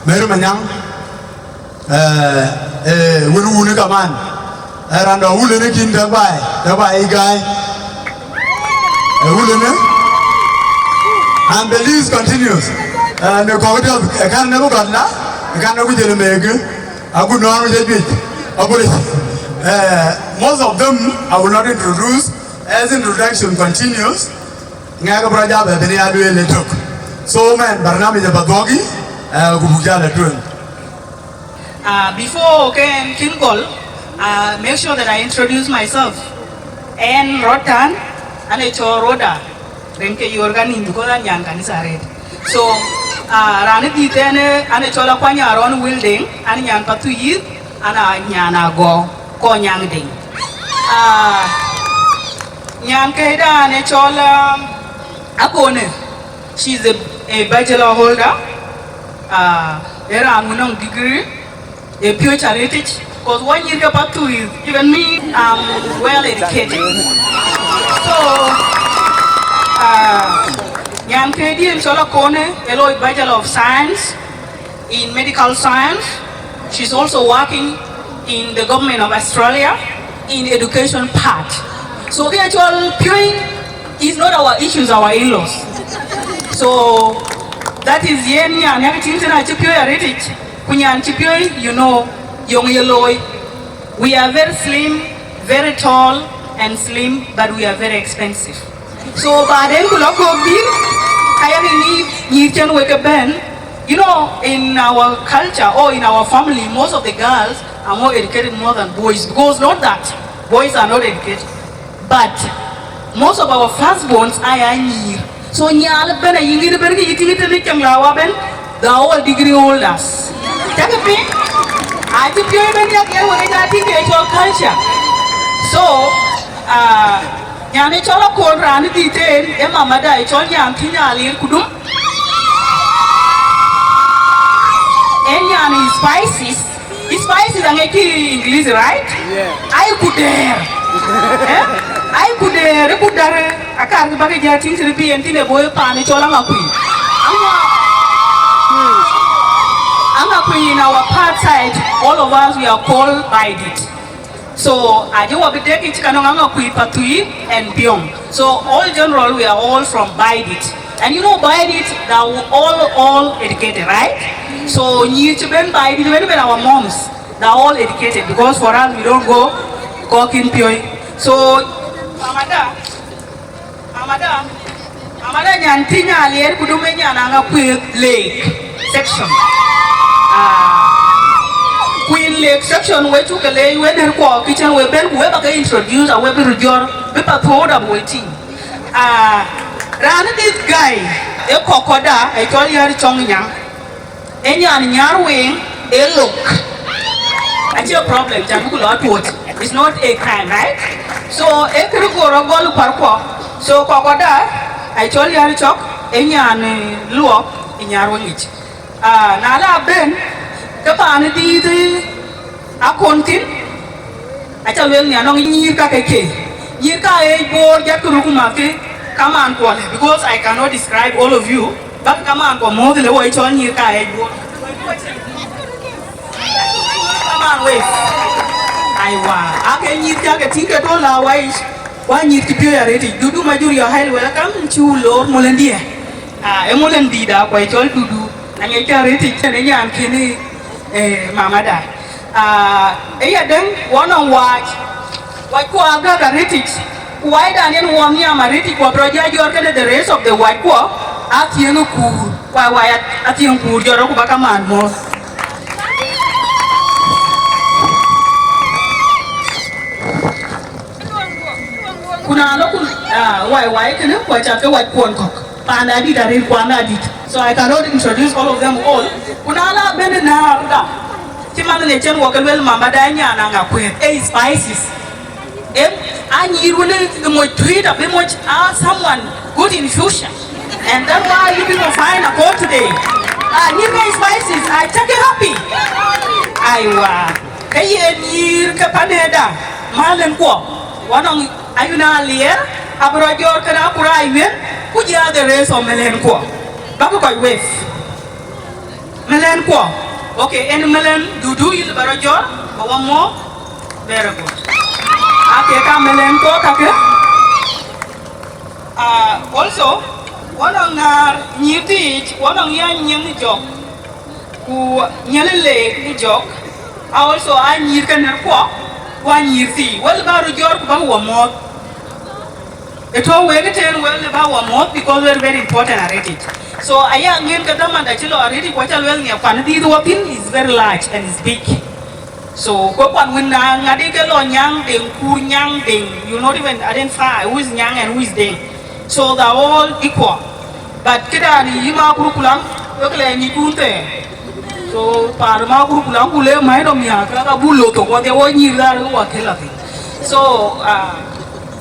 Mer Manyaŋ. Eh, eh, wën wunë kaman. Eh, raan dɔ̈ wulënë kïn tɛ̈k baai, tɛ̈k baai ë gaai. Eh, wulënë. And the list continues. Eh, në kɔ̈k tɔ̈, eh, kan në bï gɔt la, eh, kan në ku jël mekë, agut nɔn ku jɛ juëc, agut, eh, most of them I will not introduce. As introduction continues, ŋɛk bï rɔt jal bɛ bɛ̈n ya lueel ë tök. So, mɛn, barnamij ë bä dhuɔ̈k yï, eh, ku buk jal ë tueŋ. Uh, before ke en kin gol, uh, make sure that I introduce myself. En Rotan, ane cɔl Roda, ren ke yor ka nim because an nyan kanisa red. So, uh, rani di tene, ane cɔl Akwanya Ron Wilding, an nyan Pathu Yith, an a nyan Ago, ko nyang ding. Uh, nyan ke da ane cɔl, um, Akone. She's a, a bachelor holder. Uh, era ngunong degree. A future ethic, because one year ke Pathu is, even me, I'm well educated. So, uh, nyan ke dien cɔl Akone, a looi Bachelor of Science in Medical Science. She's also working in the government of Australia in education part. So, ke cɔl piööc is not our issues, our in-laws. So, that is yen nyan, everything tena cï piööc arëtic. Ku nyan cï piööc, you know, yöŋ ye looi. We are very slim, very tall and slim, but we are very expensive. So, baden ku lɔ kɔ̈k dït, ka yak ë nyïïr, nyïïr cän wek ëbɛ̈n. You know, in our culture or in our family, most of the girls are more educated more than boys, because not that boys are not educated. But most of our firstborns aa ya nyïïr. So nyaal ëbɛ̈n, ayï ŋïn ëbɛ̈n, kë yï tïŋ tënë cäŋ la wa ëbɛ̈n, they are all degree holders. Cäkë piŋ? Acï piööc ëbɛ̈n yak yen wek ë ja tïŋ ke cɔl culture. So, uh, nyan ë cɔl Akon raan ë dhil tëën, ë mamada ë cɔl nyan tï nyalir kudum. Ë nyan ë spices. Spices aŋic kï English, right? Yeah. Ai ku dɛɛr. Eh? Ai ku dɛɛr, ku dɛɛr. Akar kï bäk jä tïŋ tënë bï en thïn ë bɔ̈ ë paan ë cɔl Aŋakuei. Aŋa-, Aŋakuei in our part side, all of us, we are called by it. So, aje wɔ bï dek yic ka nɔŋ Aŋakuei, Pathuyith and Biong. So, all general, we are all from Baidit. And you know Baidit, they are all, all educated, right? So, nyïïr cï bɛ̈n Baidit, bɛ̈n, bɛ̈n our moms, they are all educated because for us, we don't go kɔc kin piööc. So, Mama Da, Mama Da, Mama Da nyan thiin Alier ku dumë nyan Aŋakuei Lake section. Ah, Kuei Lake section we cuk ke leec we dɛ̈t kuɔ kë cïn we bɛ̈n ku we ba ke introduce, a we bï röt jɔt, bï Pathuyith da bï we tïŋ. Ah, raan this guy, ë Kɔkɔda, ë cɔl Yär Cɔŋ Nyaŋ. Ë nyan Nyarweŋ, ë lok. Acie problem, can buk lɔ tuɔɔc. It's not a crime, right? So, ë kërë go rɔ gɔl kuarkuɔ. So, Kɔkɔda, ë cɔl Yär Cɔk, ë nyan, eh, luɔk ë Nyarweŋ yic. Ah, na la bɛ̈n, ke paan dhiith, akon thïn, aca lueel ni anɔŋ nyïïr ka ke ke. Nyïïr ka ɣeec Bor, jat kë ruk math ke kamaan kuɔ lë, because I cannot describe all of you, but kamaan kuɔ mɔ̈ɔ̈th le wɔ cɔl nyïïr ka ɣeec Bor. Kamaan wek. Aiwa, ake nyïïr ca ke tïŋ ke tɔ̈ la waic, wa nyïïr cï piööc arëtic, Dudu Majur, your highly welcome to Lor Mulendia. Ah, e Mulendi da kuɔ cɔl Dudu. Aŋic ka arëtic tënë nyan kënë, eh, Mama Da. Ah, ë ya däŋ, wɔ nɔŋ wac, wac kuɔ agäk arëtic, ku wacdan yen wɔ nhiam arëtic, kuɔ bï rɔ jɔ jɔt kënë the rest of the wac kuɔ, athiëŋ kuur, wai, wai, athiëŋ kuur jɔt rɔ ku ba kamaan mɔ̈ɔ̈th. Ku na lɔ ku, ah, wai, wai kënë, kuɔ cath ke wac kuɔn kɔ̈k. Panda dït, arir kuanda dït. So I cannot introduce all of them all. Ku na la bɛ̈n ë näär da. Cï man ŋic cïn wɔ ke luel Mama Da nyan Aŋakuei. Ë spices. Em, a nyïïr wën ë moc tuiit, abï moc, ah, someone good in future. And that's why you people find a call today. Ah, nyïïr ke spices, I take it happy. Aiwa. Ke yen nyïïr ke panëda, malën kuɔ. Wɔ nɔŋ Ayun Alier, abï rɔ jɔt kënë Akura Ayuen, ku jɔ the rest of Mɛlɛn kuɔ. Bäkï kɔc wek. Mɛlɛn kuɔ. Okay, en Mɛlɛn Dudu yïn ba rɔ jɔt, ba wɔ mɔ̈ɔ̈th. Very good. Ake ka Mɛlɛn kuɔ kakë. Ah, also, wɔ nɔŋ ŋäär nyïïr thiic, wɔ nɔŋ ya nyiëŋ jɔk. Ku nyɛlë le ku jɔk, a also a nyïïr ke nɛ̈r kuɔ, ku a nyïïr thii. Wël ba röt jɔt ku bäk wɔ mɔ̈ɔ̈th. Ë tɔ̈u wek ëtɛ̈ɛ̈n wël ba wɔ mɔ̈ɔ̈th because very, very important arëtic. So aya ŋiɛ̈n ke dhamanda cï lɔ arëtic, ku aca luel nhiɛk kuan dhiith wɔ thïn is very large and is big. So ku kuan wën na ŋadï ke lɔ Nyaŋ Deŋ, Kur Nyaŋ Deŋ, you not even identify who is Nyaŋ and who is Deŋ. So they are all equal. But këdan yï ma kuru kulam, wek lɛ nyicun thɛɛr. So paan ma kuru kulam ku le mai dom ya ka ka bul lo to wa de wo nyir da wa ke la thïn. So, uh,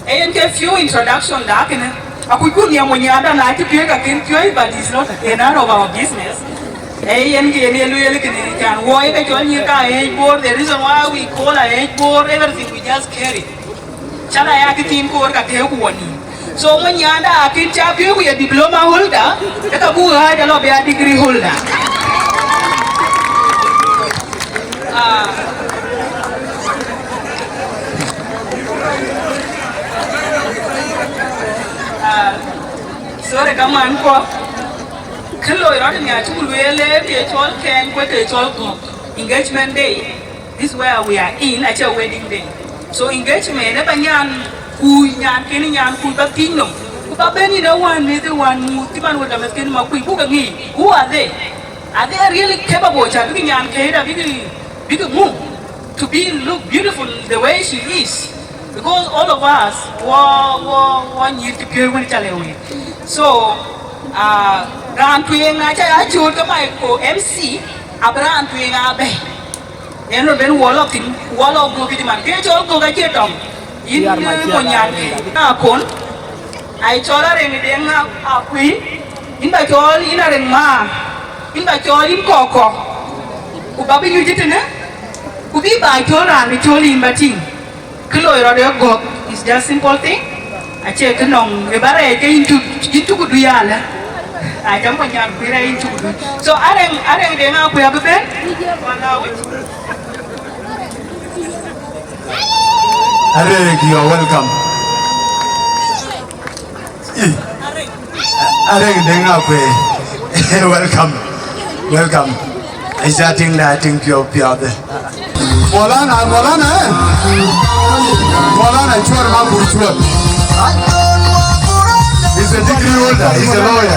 e yen ke few introduction da kënë. Akuc kun ya mo nyanda na cï piööc ka ken piööc, but it's not a none of our business. E yen ke yen ye lueel kënë, can wo ye ke cɔl nyir ka ɣeec Bor. The reason why we call a ɣeec Bor, everything we just carry. Cän aya kë thiin koor ka tëëk ku wɔ nïïm. So, mony nyanda akën ca piööc ku ye diploma holder, ke ka buk ɣääc alɔ bï a degree holder. Ah. Ah. Sorry, kamaan kuɔ. Kë loi rɔt ë nya cuk lueel, ee ke cɔl kɛɛny ku ke cɔl gɔ̈k. Engagement day. This where we are in, acie wedding day. So engagement, ë ba nyan kuc, nyan kënë nyan kuc ba thiëc nɔm. Ku ba bɛ̈n yïn ë wään meth, ë wään muth, cï man wël dɔm ë kënë ma kuc, buk ke ŋic, who are they? Are they really capable, cä bïk nyan këda, bïk, bïk muk to be look beautiful the way she is? Because all of us, wɔ, wɔ, wɔ nyïïr cï piööc wën ca le wek. So, uh, raan tueŋ na ca ya cööt ke Michael M C, abï raan tueŋ abɛ̈i. Yen rɔt ben wɔ lɔ thïn, wɔ lɔ gök yic man. Ke cɔl gök acie tɔŋ. Yïn, eh, mony nyan ke. Na kon, ai cɔl Areŋ Deŋ Akuei, yïn ba cɔl yïn Areŋ Maar, yïn ba cɔl yïn Kɔkɔ. Ku ba bï nyuc tënë, ku bï ba cɔl raan bï cɔl yïn ba tïŋ. Kë loi rɔt ë gɔ̈k is just simple thing. Acie kë nɔŋ ë ba rɛɛc ke yïn cuk, yïn cuk du yalë. Ai cam kɔc nyan kuï rɛɛc yïn cuk du. So Areŋ, Areŋ Deŋ Akuei abï ben. Wala wïc. Arek, you are welcome. Ih, Arek Deŋ Akuei, welcome, welcome. Aca tiŋda tiŋ piɔ̈u piɔ̈u de. Molana, Molana, eh? Molana cuɔr ma kur cuɔr. He's a degree holder, he's a lawyer.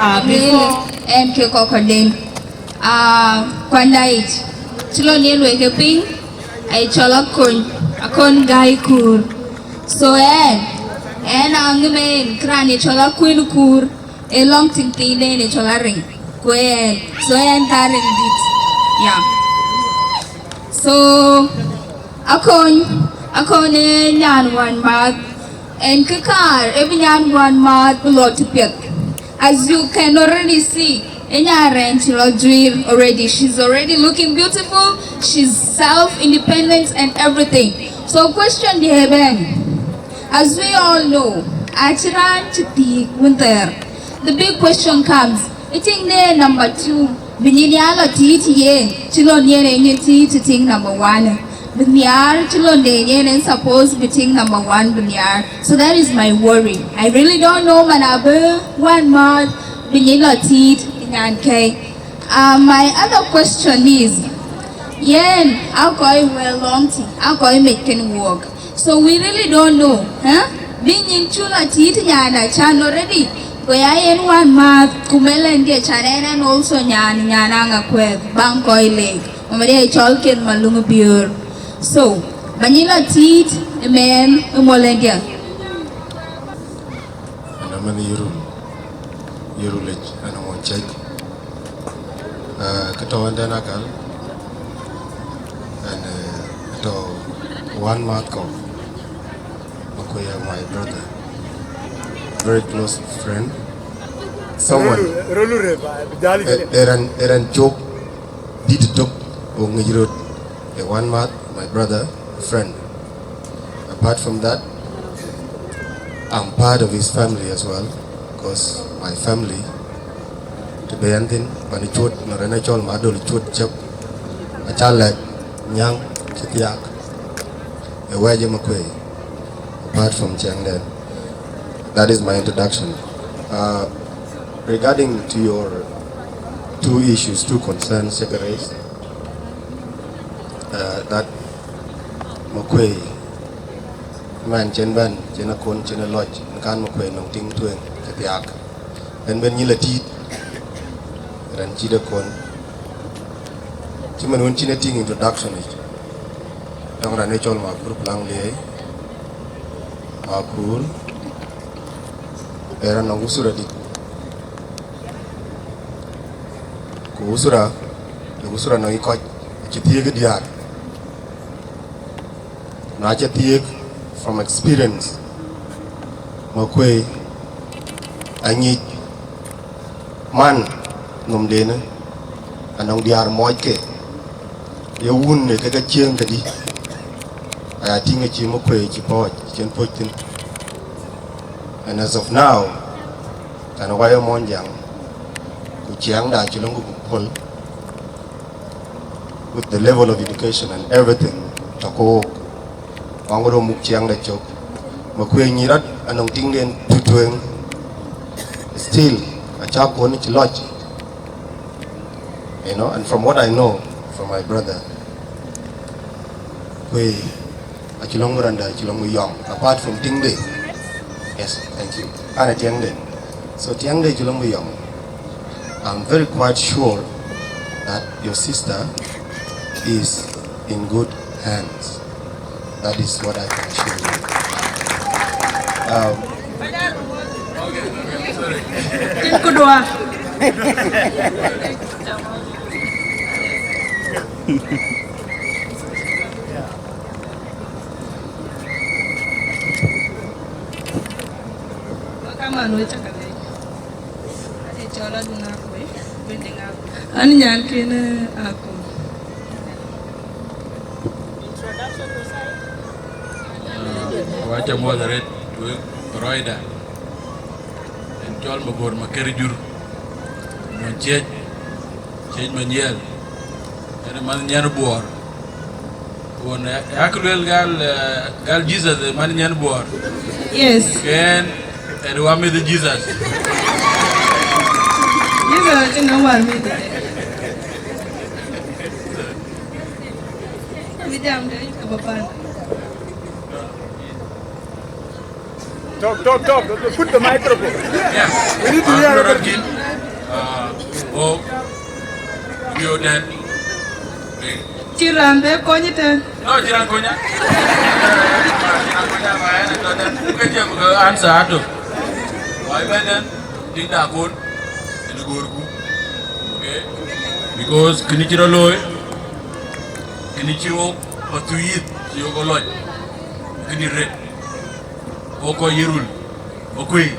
Ah, before. Ɛn ke kɔkɔden. Ah, kuanda yic, cï lɔ yen wek e piny, ai cɔl Akony, Akony Gai Kur. So ɛn, ɛn aŋimen kran ye cɔl Akuën Kur, e lɔŋ tiŋ thiinden ye cɔl Arek. Ku ɛn, so ɛn ka Arek dït. Yeah. So, Akony, Akony e nyan wän math. En kë kaar, e bï nyan wän math bï lɔ tï piɛth. As you can already see, e nyan rɛɛn cï lɔ juiir already. She's already looking beautiful. She's self-independent and everything. So question diɛ̈ bɛ̈n. As we all know, acï raan cï thiëëk wën thɛɛr. The big question comes, ë tiŋde number two, bï nyin ya lɔ tiit yen, cï lon yen e nyin tiit ë tiŋ number one. Bï nhiaar, cï lon de yen en suppose bï tiŋ number one bï nhiaar. So that is my worry. I really don't know man abï wän math bï nyin lɔ tiit ë nyan kɛ̈i. Uh, my other question is, yen, akɔc wël lɔŋ tï, akɔc mec kën work. So we really don't know, eh? Bï nyin cul a tiit nyan a can already. Go ya yen wän math ku mɛlɛn diɛ can en and also nyan, nyan aŋa kuɛth, baŋ kɔc lek. Mama diɛ cɔl ken ma luŋ biör. So, ba nyin la tiit, e mɛn, e mɔlɛn diɛ. Ana man yurul, yurul ic, ana ŋuɔn cɛc. Uh, kë tɔ̈ ɛn tɛ̈n akal, and, uh, tɔ̈ wän math kɔ̈u. Makuei, my brother, very close friend, someone. Rolu, rolu re ba, ba jali. Eh, eran, eran cok dït tök, o ŋic rot, e wän math, my brother, friend. Apart from that, I'm part of his family as well, 'cause my family, të bï ɛn thïn, pan cuɔt, në rɛn ë cɔl Madol cuɔt cök, aca lɛ̈k nyäŋ cï thiaak, e wɛ̈c ë Makuei, apart from ciɛɛŋden. That is my introduction. Uh, regarding to your two issues, two concerns, Secretary, uh, that Makuei, man cïn bɛ̈n, cïn akon, cïn lɔc, në kan Makuei nɔŋ tiŋ tueŋ cï thiaak. Ën ben nyïl atiit, rɛn cït akon. Cï man wën cïn atiŋ introduction yic. Tɔŋ raan ë cɔl Makur Plang Liei, Makur, ee raan nɔŋ usura dït. Ku usura, ku usura nɔŋ kɔc cï thiëëk diäär. Na ca thiëëk from experience, Makuei anyic man nhomdenë, anɔŋ diäär mɔc ke, ye wun ë ke ke cieŋ këdï, aya tïŋ acï Makuei cï pɔ̈ɔ̈c, cïn pɔ̈ɔ̈c thïn. And as of now, kan wai ë Muɔnyjäŋ, ku ciɛɛŋda cï lɔŋ ku pol, with the level of education and everything, tɔ̈ ke wook, waŋ röt muk ciɛɛŋda cök. Makuei nyic rɔt anɔŋ tiŋden tutueŋ, still, acä kuɔn cï lɔc. You know, and from what I know from my brother, Kuei, acï lɔŋ randa, acï lɔŋ yɔŋ. Apart from tiŋde. Yes, thank you. Ana tiɛŋde. So tiɛŋde acï lɔŋ yɔŋ. I'm very quite sure that your sister is in good hands. That is what I can assure you. Um, Kin kudua. Kaman we cakale. Ade cɔl Adun Akuei, Kuënde Ŋak. An nyan ken, eh, Akon. Wacha muɔth arët wek rɔɔcda. En cɔl Mabor Maker Jur. Ciëc, Ciëc Manyiɛl, yen ë manh nyan Buɔɔr. Wun, eh, yak luel gal, eh, gal Jesus ë manh nyan Buɔɔr. Yes. Ken, ë wamith Jesus. Jesus acïn nɔm wär mïth. Bï jam de, ka ba pan. Talk, talk, talk. Put the microphone. Yes. We need to hear everything. Uh, oh, you then. Cï raan bë kony ëtɛ̈n. No, cï raan kony. Cï raan kony, ma ënë tɔ̈ tɛ̈n. Ke jam ke answer atɔ̈. Wai bɛ̈n tɛ̈n, tïŋ da kon, ënë goor ku. Okay? Because kënë cï rɔt looi, kënë cï wok, Pathuyith, cï wok lɔc. Kënë ret. Wok kɔc Yirol, wok kuëi,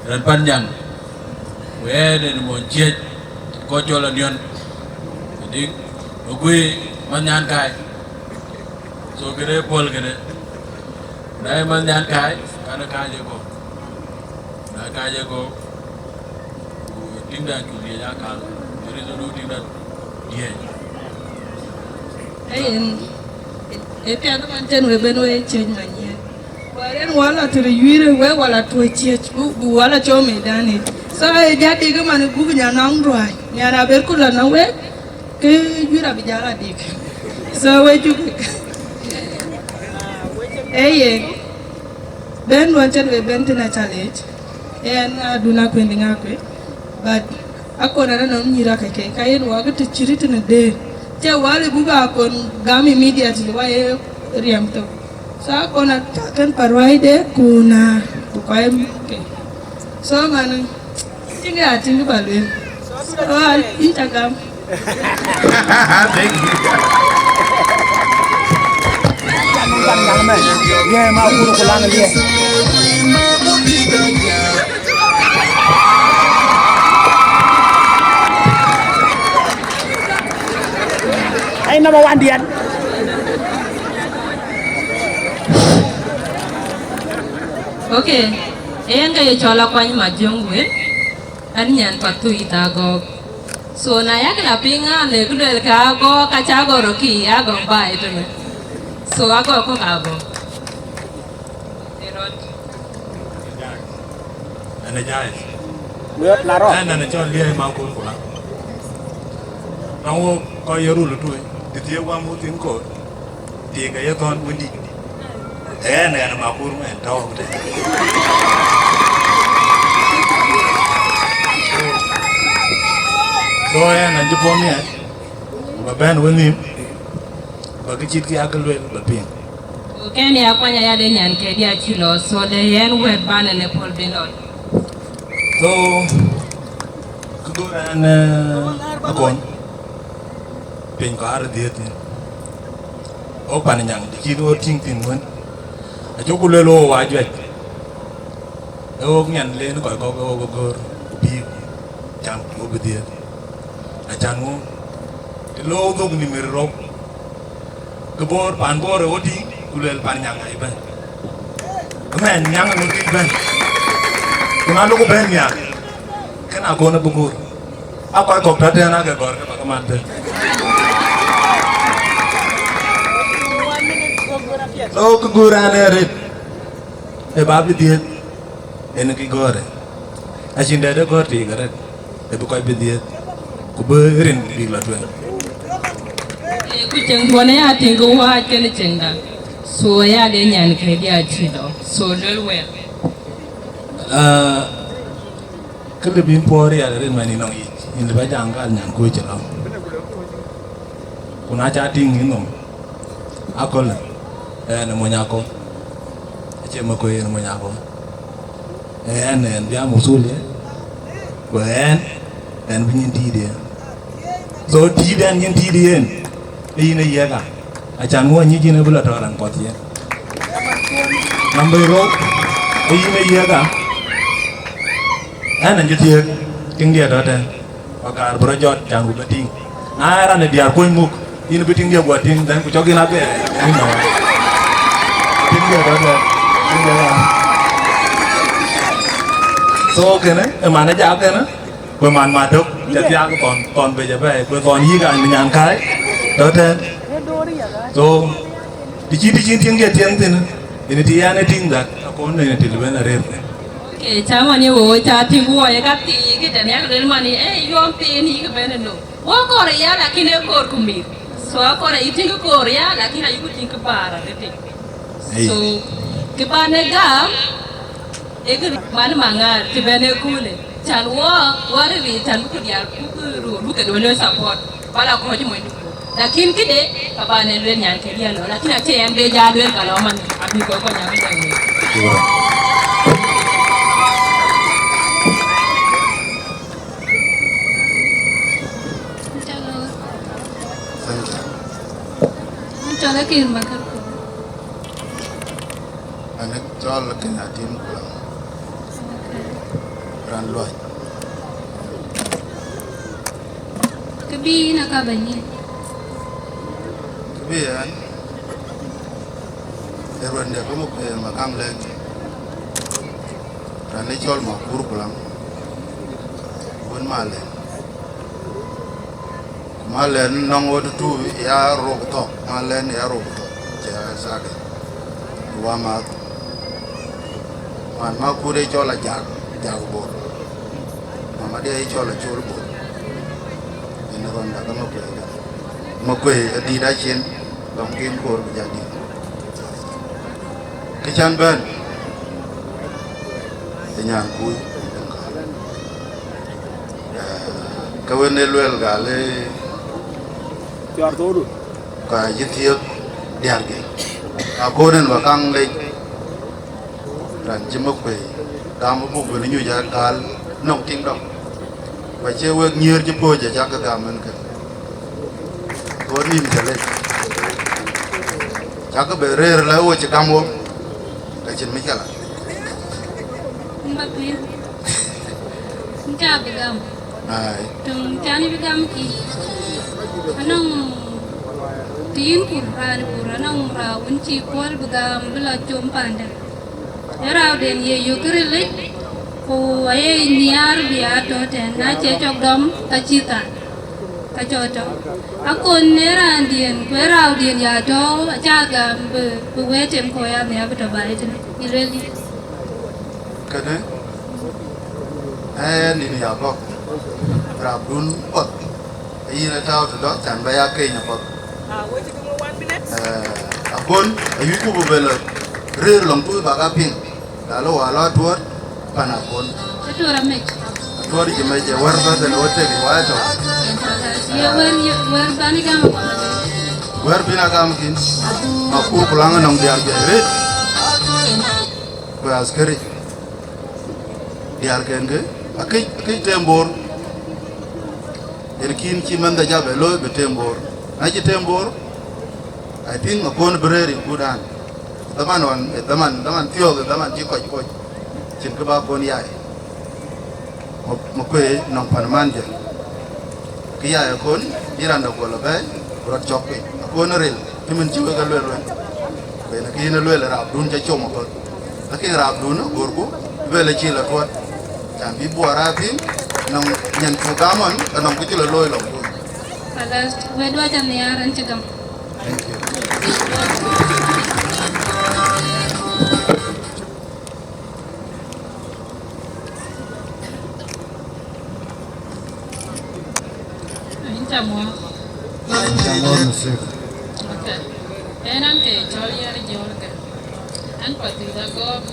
raan pan nyaŋ. Wɛ̈ɛ̈t ënë mony Ciëc, kɔc cɔl Aniɔn. Adï, wok kuëi, man nyan kai. So kënë puɔl kënë. Na ye man nyan kai, kan ë kääc ë kɔ̈u. Na kääc ë kɔ̈u, ku tïŋdan cuk liec akal. There is no tïŋdan diëëc. Ee yen, ee piɛth man tën we ben we Ciëc Manyiɛl. Wär en wala tëde yuiir we wala tuɔ̈c Ciëc, bu, bu wala cɔl medan ë. So, ee ja dik man buk nya nɔŋ ruääi. Nyan aber ku la nɔŋ we, ke juëc abï jal a dik. So, we cuk. Ee yen, ben wän cän we ben tïn aca leec. Yen adun akuën di ŋa kuë. But akon ananɔm nyïïr akeke, ka yen wak të cït tënë dëër. Cë wal ë buk akon gam immediately, wa ye riɛm thok. So akon atakën paruaide ku na, ku kɔc ke. So man, tïŋ ya tïŋ ba luel. So al, in ca gam. Thank you. Yeah, ma kuru kulana liye. Ai number one dian. Okay. Yen ka ye cɔl Akuany Majöŋ wën, an nyan Pathuyith Agɔɔk. So na yak la piŋ an le ku luel ka Agɔɔk, ka ca gɔ̈r ki Agɔɔk ba ëtënë. So Agɔɔk kɔ̈k Agɔɔk. Ë rɔt. Ënë jai. Miɔt la rɔ. Ënë ënë cɔl liɛɛi ma kun kula. Tɔŋ wok kɔc ye rul tuui, të thiëëk wam wok thïn koor. Tik aye thɔ̈n wëndït. Ënë ënë ma kur mɛn tɔ̈u tëde. So ënë ënë cï puɔ̈u miɛt, ku ba bɛ̈n wenhïïm, ba kë cït kë ya kë luel ba piŋ. Ku kɛn ya kuany aya de nyan kedi acï lɔ, so le yɛn wɛ̈t ban ënë puɔ̈l bï lɔ. So, kë gör ɛn, eh, akɔn, piny kɔ̈r ë dhiëëth thïn. Ɣok pan nyaŋ, të cït ɣo tïŋ thïn wën. Acuk ku luel ɣo wa juëc. Ee ɣok nyan len kɔc kɔ̈k, ee ɣok ë gör, ku bïï, can ku bï dhiëëth. Acan ŋö? Të lɔ dhuk nïm ë rou, ke Bor, pan Bor ë ɣo tïŋ, ku luel pan nyaŋ aa bɛ̈n. Ëmɛn nyaŋ ë ŋö tïŋ bɛ̈n. Ku na lok bɛ̈n nhial, kën akɔn abï guur. A kɔc kɔ̈k tɔ̈ tɛ̈n ake gɔ̈r ke bä ke mat thïn. So, kë guur ɛn ë rit, ë bä bï dhiëëth. Ënë kë gɔ̈ɔ̈rë, acïn dɛ̈t ë gɔ̈ɔ̈r tik arëët, ë bï kɔc bï dhiëëth, ku bï rin bïk lɔ tueŋ. Ee, ku cieŋ duɔ̈n aya tïŋ ke wääc kenë cieŋda, so aya de nyan kedi acï lɔ, so luel wɛ̈ɛ̈r. Ah, kë lë bï yïn puɔ̈u riɛl rin man yï nɔŋ yic, yïn lë bä jam gal nyan kuc cï lɔ. Ku na ca tïŋ yïn nɔm, akölë, ɛn ë mony akɔ̈u, acie më kuëë yen ë mony akɔ̈u. Ɛn, ɛn bï a muthulia, ku ɛn, ɛn bï nyin tiit yen. So tiit ɛn nyin tiit yen, ë yïn ë yiëk a, acan ŋuɔ nyic yïn ë bï lɔ tɔ̈ raan kɔ̈th yen. Number rou, ë yïn ë yiëk a, ɛn ɛn cï thiëëk, tiŋdiɛ̈ tɔ̈ tɛ̈n. Ba kaar bï rɔt jɔt, can ku bï tïŋ. Na ë raan ë diäär kuöc muk, yïn bï tïŋ diɛ̈ guɔ tïŋ, then ku cɔk yïn abɛɛr, yïn nɔm. Tïŋ diɛ̈ rɔt bɛ̈n, tïŋ diɛ̈ rɔt. So kënë, ë man ë jak kënë, ku ë man matök, Ca thiaak thɔn, thɔn bec abɛ̈ɛ̈i, ku thɔn yïk an, nyan kääc, tɔ̈ tɛ̈n. So, të cï, të cïn tiëŋ cï tiëŋ thïn, yen të yɛn ë tïŋ that, akon yen të lëu bɛn arëër thïn. Okay, cä man ye wo, cä tïŋ ku wɔ ye ka thii, kë tɛ̈n yak luel man ye, eh, yuɔm piny yïk bɛ̈n ë no. Wo kɔɔr ya, lakin ee koor ku mïth. So, akɔɔr ayï tïŋ koor ya, lakin ayï ku tïŋ kë baar arëët. Ei. So, kë ban ë gam, ee kë man maŋar, kë bɛ̈n ë köölë. Can wɔ, wɔ rëër, can buk diaal, buk röör, buk ke duɔ̈n ë support. Bala kɔc mony. Lakin këde, ka ban ë luel nyan ke diɛ̈ lɔ. Lakin acie yɛn be jal luel ka lɔ man, abï kɔc kɔc abï lɔ wei. Shukran. Thank you. Cɔl Akir Makar Kuɔl. An cɔl Kenya Tim Kulam. Okay. Raan Luac. Kë bï yïn aka bɛ̈ny yïn. Kë bï yɛn, ë ruɛ̈nde ke muk, eh, Makaŋ Lɛ̈k. Raan ë cɔl Makur Kulam. Wën Malɛn. Ku Malɛn nɔŋ wɔ tutu ya rok thɔ̈k, Malɛn ya rok thɔ̈k, cï ya sakë. Wamath. Man Makur ë cɔl Ajak, Ajak Bor. Mama dia ë cɔl Acol Bor. Yen rɔnda ke Makuei. Makuei adït acin, lɔŋ kin koor ku jadït. Kë can bɛ̈n, ë nyan kuc, eh, ke wën ë luel gal ë, ka cï thiëëk diäärkë. Akon en ba kaŋ lec, raan cï Makuei, gam buk bï nyuc aa gal nɔŋ tiŋ dɔm. Ku acie wek nyïïr cï pööc, acäk ke gam en kën. Go nïm cä lec. Cäk ke bɛ rëër la wo cï gam wo, ka cïn mïcala. Ba piny. Nta bï gam. Ai. Töŋ can bï gam kï. Anɔŋ të yïn kur, raan kur, anɔŋ raan wën cï kuɔl bï gam bï lɔ com panda. Ë raunden ye yök ril yic, ku aye nhiaar bï aa tɔ̈ tɛ̈n, na cie cɔk dɔm, ka cï thar, ka cɔk tɔ̈. Akon ë raandiɛ̈n, ku ë raudiɛ̈n ya tɔ̈, acä gam bï, bï wëëtem kɔc ya nhiaar bï tɔ̈ baai tënë, yï luel yï. Kënë, ë nïn ya gɔ̈k, rapdun path, ayïn atääu tëdɔ̈, can ba ya keny apath. Eh, Akon, ayucku bï bɛ lɔ rëër lɔŋ tuuc bak a piŋ. Gal ë wä lɔ atuɔɔt pan Akon. Atuɔɔt amec. Atuɔɔt cï mec ë wär bäth ënë wä tek ë wä ë tɔ̈. Ye wär, ye wär bän ë gam Akon. Wär bïn a gam thïn. Makur ku laŋ ënɔŋ diäär juëc rëët. Ku askari. Diäärken kë, akëc, akëc tem Bor. Yen kïn cï mɛnhda jabɛ looi bï tem Bor. Na cï tem Bor, I think Akon bï rëër ë kudan. Dhaman ɣɔn, ë dhaman, dhaman thiɔ̈k, ë dhaman cï kɔc kuɔc. Cïn kë bä Akon yai. Ma, Makuei nɔŋ pan man jël. Kë yai Akon, bï raan dɛ̈ guɔ lɔ bɛ̈ɛ̈i, ku rɔt cɔk piny. Akon ë ril, cï min cï wek e lueel wek. Ku yen kë yïn e lueel ë rapdun cä com aköl. Lakin rapdun ë görku, lueel acï lɔ tuɔt. Can bï buɔɔr aa thïn, nɔŋ nyin cuk gam ɣɔn, ke nɔŋ kë cï lɔ looi lɔŋ tuuc. Kalas, wek duɔ̈c anhiaar, an cï gam. Thank you. Yïn ca muɔ̈ɔ̈th. Yïn ca muɔ̈ɔ̈th nasip. Okay. Ɣɛn an ke cɔl Yar Jɔ̈ɔ̈rkë. An Pathuyith Agɔɔk.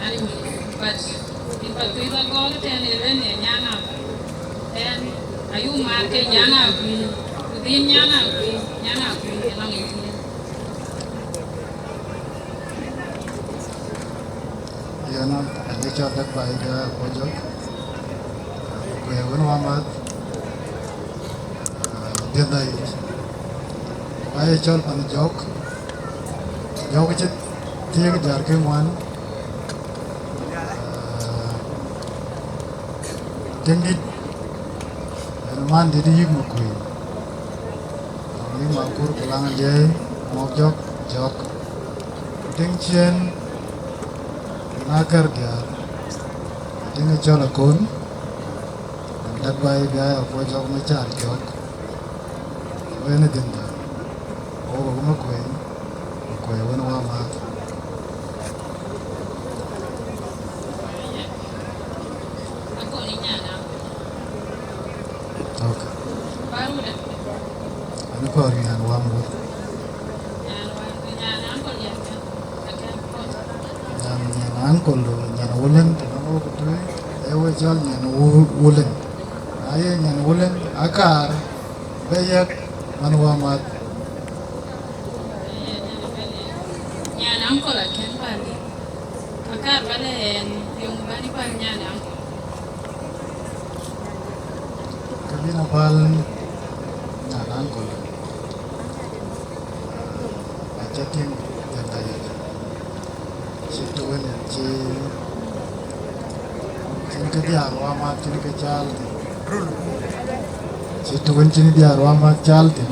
An, but in Pathuyith Agɔɔk tɛ̈n ë lueel në Nyaŋ Akuei. Ɣɛn ayuk maar ke Nyaŋ Akuei. Ku dhil Nyaŋ Akuei, Nyaŋ Akuei ë lɔŋ ë thiëëc. Yen an, an cɔl Dek Baai de Kuɔjɔk, ku ye wën wämäth, ah, dhiëth dai. Ku aye cɔl pan Jɔk, Jɔk cï thiëëk diäär ke ŋuan, ah, tiŋ dït, yen man dït yïk Makuei. Yï Makur ku Laŋ Aliɛi, Mɔ̈k Jɔk, Jɔk. Tiŋ ciëën, na kär diäär, tiŋ ë cɔl Akon, Yak guai bï aya kuɔc cɔk Macar cɔk. Wën ë dhïnda. Wok ë Makuëi, Makuëi wën wä mäth. Ok. An kɔɔr nyan wä mut. Nyan, nyan uncle, nyan Wulën, të nɔŋ wok tueŋ, ee we cɔl nyan Wu-, Wulën. Na ye nyan Wulën, akaar bë yɛk man wä mäth. Nyan uncle akën bäny. Akaar bä lɛ ɛn, yöŋ bä ni päl nyan uncle. Ke bïn a päl nyan uncle. Aca tïŋ jël ayï. Cït të wën cï, cïn kë diäär wä mäth cïn kë cäl thïn. Cït të wën cïn diäär wä mäth cäl thïn.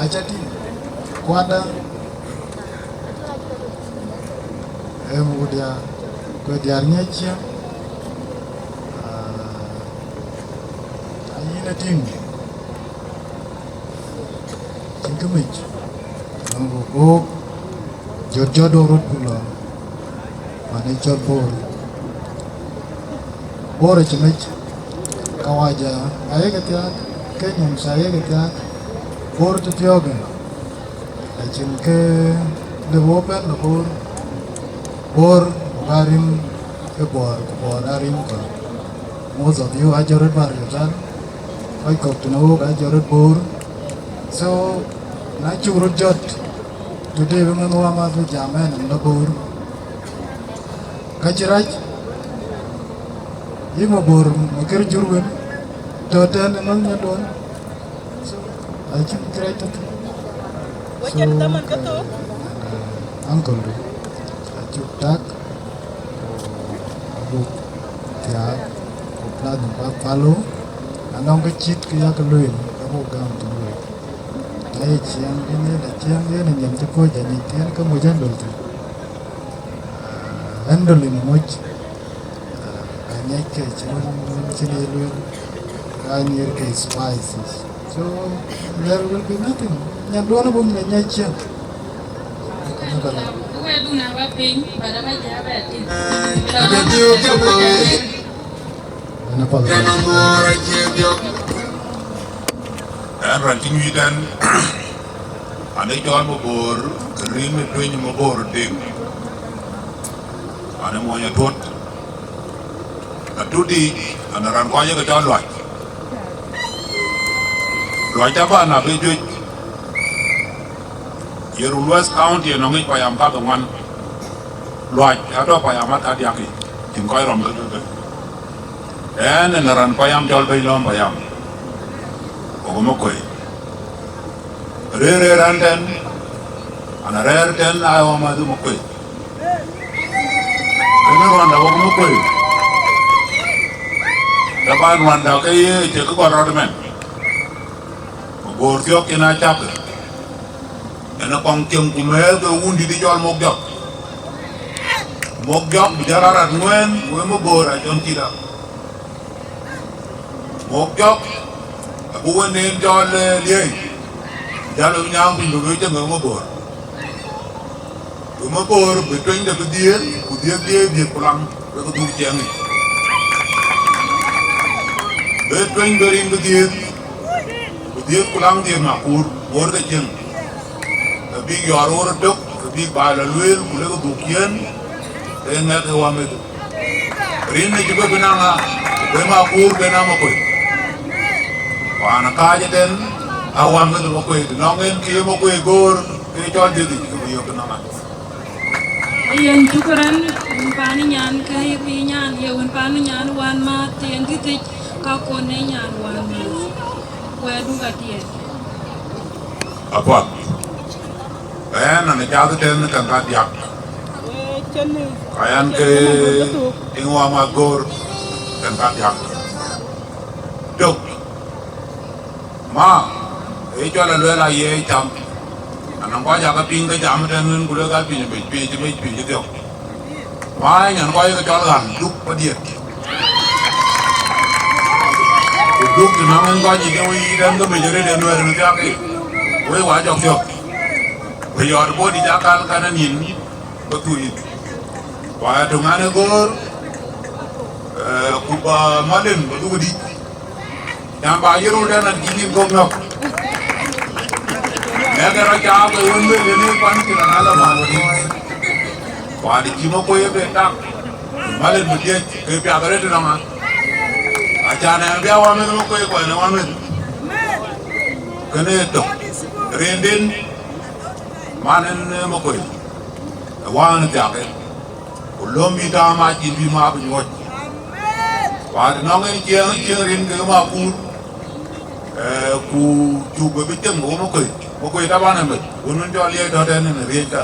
Aca tïŋ kuanda. Ee muk diäär, ku diäär ŋiɛc ciëŋ. Ah, ayïn a tïŋ. Cïn kë mec, nɔŋ ku gook, jɔt jɔt dɔk röt ku lɔ, man ë cɔl Bor. Bor acï mec, kawaja ayek thiaak, ke nyom ca yek thiaak, Bor tëthiɔ̈kë. Acïn kë lëu bɛ̈n në Bor. Bor, ku ka rim ë Bor, ku Bor aa rim kɔ̈u. Most of you aa jɔt röt Bahr el Ghazal, kɔc kɔ̈k tënë wok aa jɔt röt Bor. So, na cuk röt jɔt, today bï mɛnh wä mäth bï jam ɛn në Bor. Ka cï rac, yï Mabor, Makër Jur wën, tɔ̈ tɛ̈n ë mɛnh nyanduɔn. So, acïn kërɛɛc tɔ̈ thïn. So, eh, uncle du, acuk tak, ku abuk thiaak, ku plan bä palo, anɔŋ kë cït kë yak lueel, abuk gam thïn wek. Na ye ciɛɛŋ, yen yen aciɛɛŋ, yen anyin cï puɔc anyic thiin, ke moc ɛn döl thïn. Ah, ɛn döl ë moc. Ah, ka ŋiɛc ke cï wën, wën cïn ye lueel, ka nyïïr ke spices. So, there will be nothing. Nyan duɔn abuk ŋiɛc ŋiɛc ciɛɛŋ. Wɛ̈tdu na bä piny, ba da bä jä bɛ tïŋ. Ɛn apath. Ɛn raan cï nyuc tɛ̈n, an, ë cɔl Mabor, rin ë tueny Mabor Deŋ. An, ë mony Atuɔt. Atuɔt dï, an, raan kɔc ke cɔl Luac. Luac taban abï juëc. Ye Ruol West County ënɔŋ ŋic payam kadhoŋuan. Luac atɔ̈ payam aa kadiäk yic, cïn kɔc rɔm ke ke. Ɛn, ɛn raan payam cɔl Bɛ̈ny Lɔ̈ɔ̈m payam. Wok ë Makuëi. Rëër, rëër ɛn tɛ̈n, an, arɛ̈ɛ̈r tɛ̈n aa ɣɔn mäth ë Makuëi. Kënë ruanda wok Makuëi. Taban ruanda ke ye cï kë gɔl rɔt ëmɛn. Mabor thiɔ̈k cïn aa cäk. Ɛn ë kɔŋ cieŋ ku mɛɛl ke wun dït ë cɔl Mok Jɔk. Mok Jɔk bï jɔl arat ŋuɛ̈ɛ̈n, wek Mabor acɔn cït a. Mok Jɔk abï wën en cɔl, eh, Liëi. Jäl ë nyaaŋ piny bï wek cieŋ wek Mabor. Ku Mabor bï tuenyde bï dhiëëth, ku dhiëëth dhiëëth dhiëëth ku laŋ, wek dhuk ciɛɛŋ yic. Bï tueny bï rin bï dhiëëth, ku dhiëëth ku laŋ dhiëëth Makur, Bor ke cieŋ. Ke bïk yɔɔr ɣöt ëtök, ke bïk baai lɔ lueel, ku lek dhuk ciëën, ke ŋɛk ë wameth. Rin ë cï bï bï naŋ a, bï Makur bï naŋ Makuëi. Wään ë kääc ëtɛ̈n, a wameth Makuëi, të nɔŋ en kë ye Makuëi goor, ke cɔl dhiëth yic, ke bï yök ënɔŋ a. Yen cukran, wun paan nyan ke ye piny nyan, ye wun paan nyan wän ma tiɛŋ kï thic, ka kon ne nyan wän ma. Wɛ̈ɛ̈tdu ka tiɛɛk. Apath. Ɛn, an, ë cath tɛ̈n käŋ kadiäk. Ka yɛn ke tiŋ wä ma goor käŋ kadiäk. Tök. Ma, ë cɔl a lueel aye cam. Anɔŋ kɔc aa ke piŋ ke jam tɛ̈n wën, ku lek aa piny ë mec, piny ë mec, piny ë dhiɔ̈k. Ma, ë nyan kɔc ke cɔl ɣän duk padiɛt. Duk të nɔŋ en kɔc yic, ke we yic en ke mec arëët en wɛ̈ɛ̈r në thiak, wek wa jɔk thiɔ̈k. Ku yɔɔt bɔ̈ dï cä kal kan anïn, ke thuu yith. Wa töŋ an ë göör, eh, ku ba malem ba dhuk dït. Nyan ba yï röt en an cï nïn kɔ̈k nɔ̈k. Ë ke rɔt caa ke wën wek en ë kuan cï rɔt ala man wadï. Wa dï cï Makuei ë ben tak. Malem bï dhiëc, ke piath arëët tënɔŋ a. Acan ɛn bï a wameth Makuei kuɛn ë wameth. Kënë ë tök. Rinden, man en ë Makuei. Ë wään thiake. Ku löm bï taam acïn bï maap nyuɔ̈c. Wa të nɔŋ en cieŋ, cieŋ rin kekë makuur, eh, ku cuk bï bï cieŋ ke wä Makuei. Makuei taban ëmec, wën wën cɔl liɛc tɔ̈ tɛ̈n en ë riëëc ka.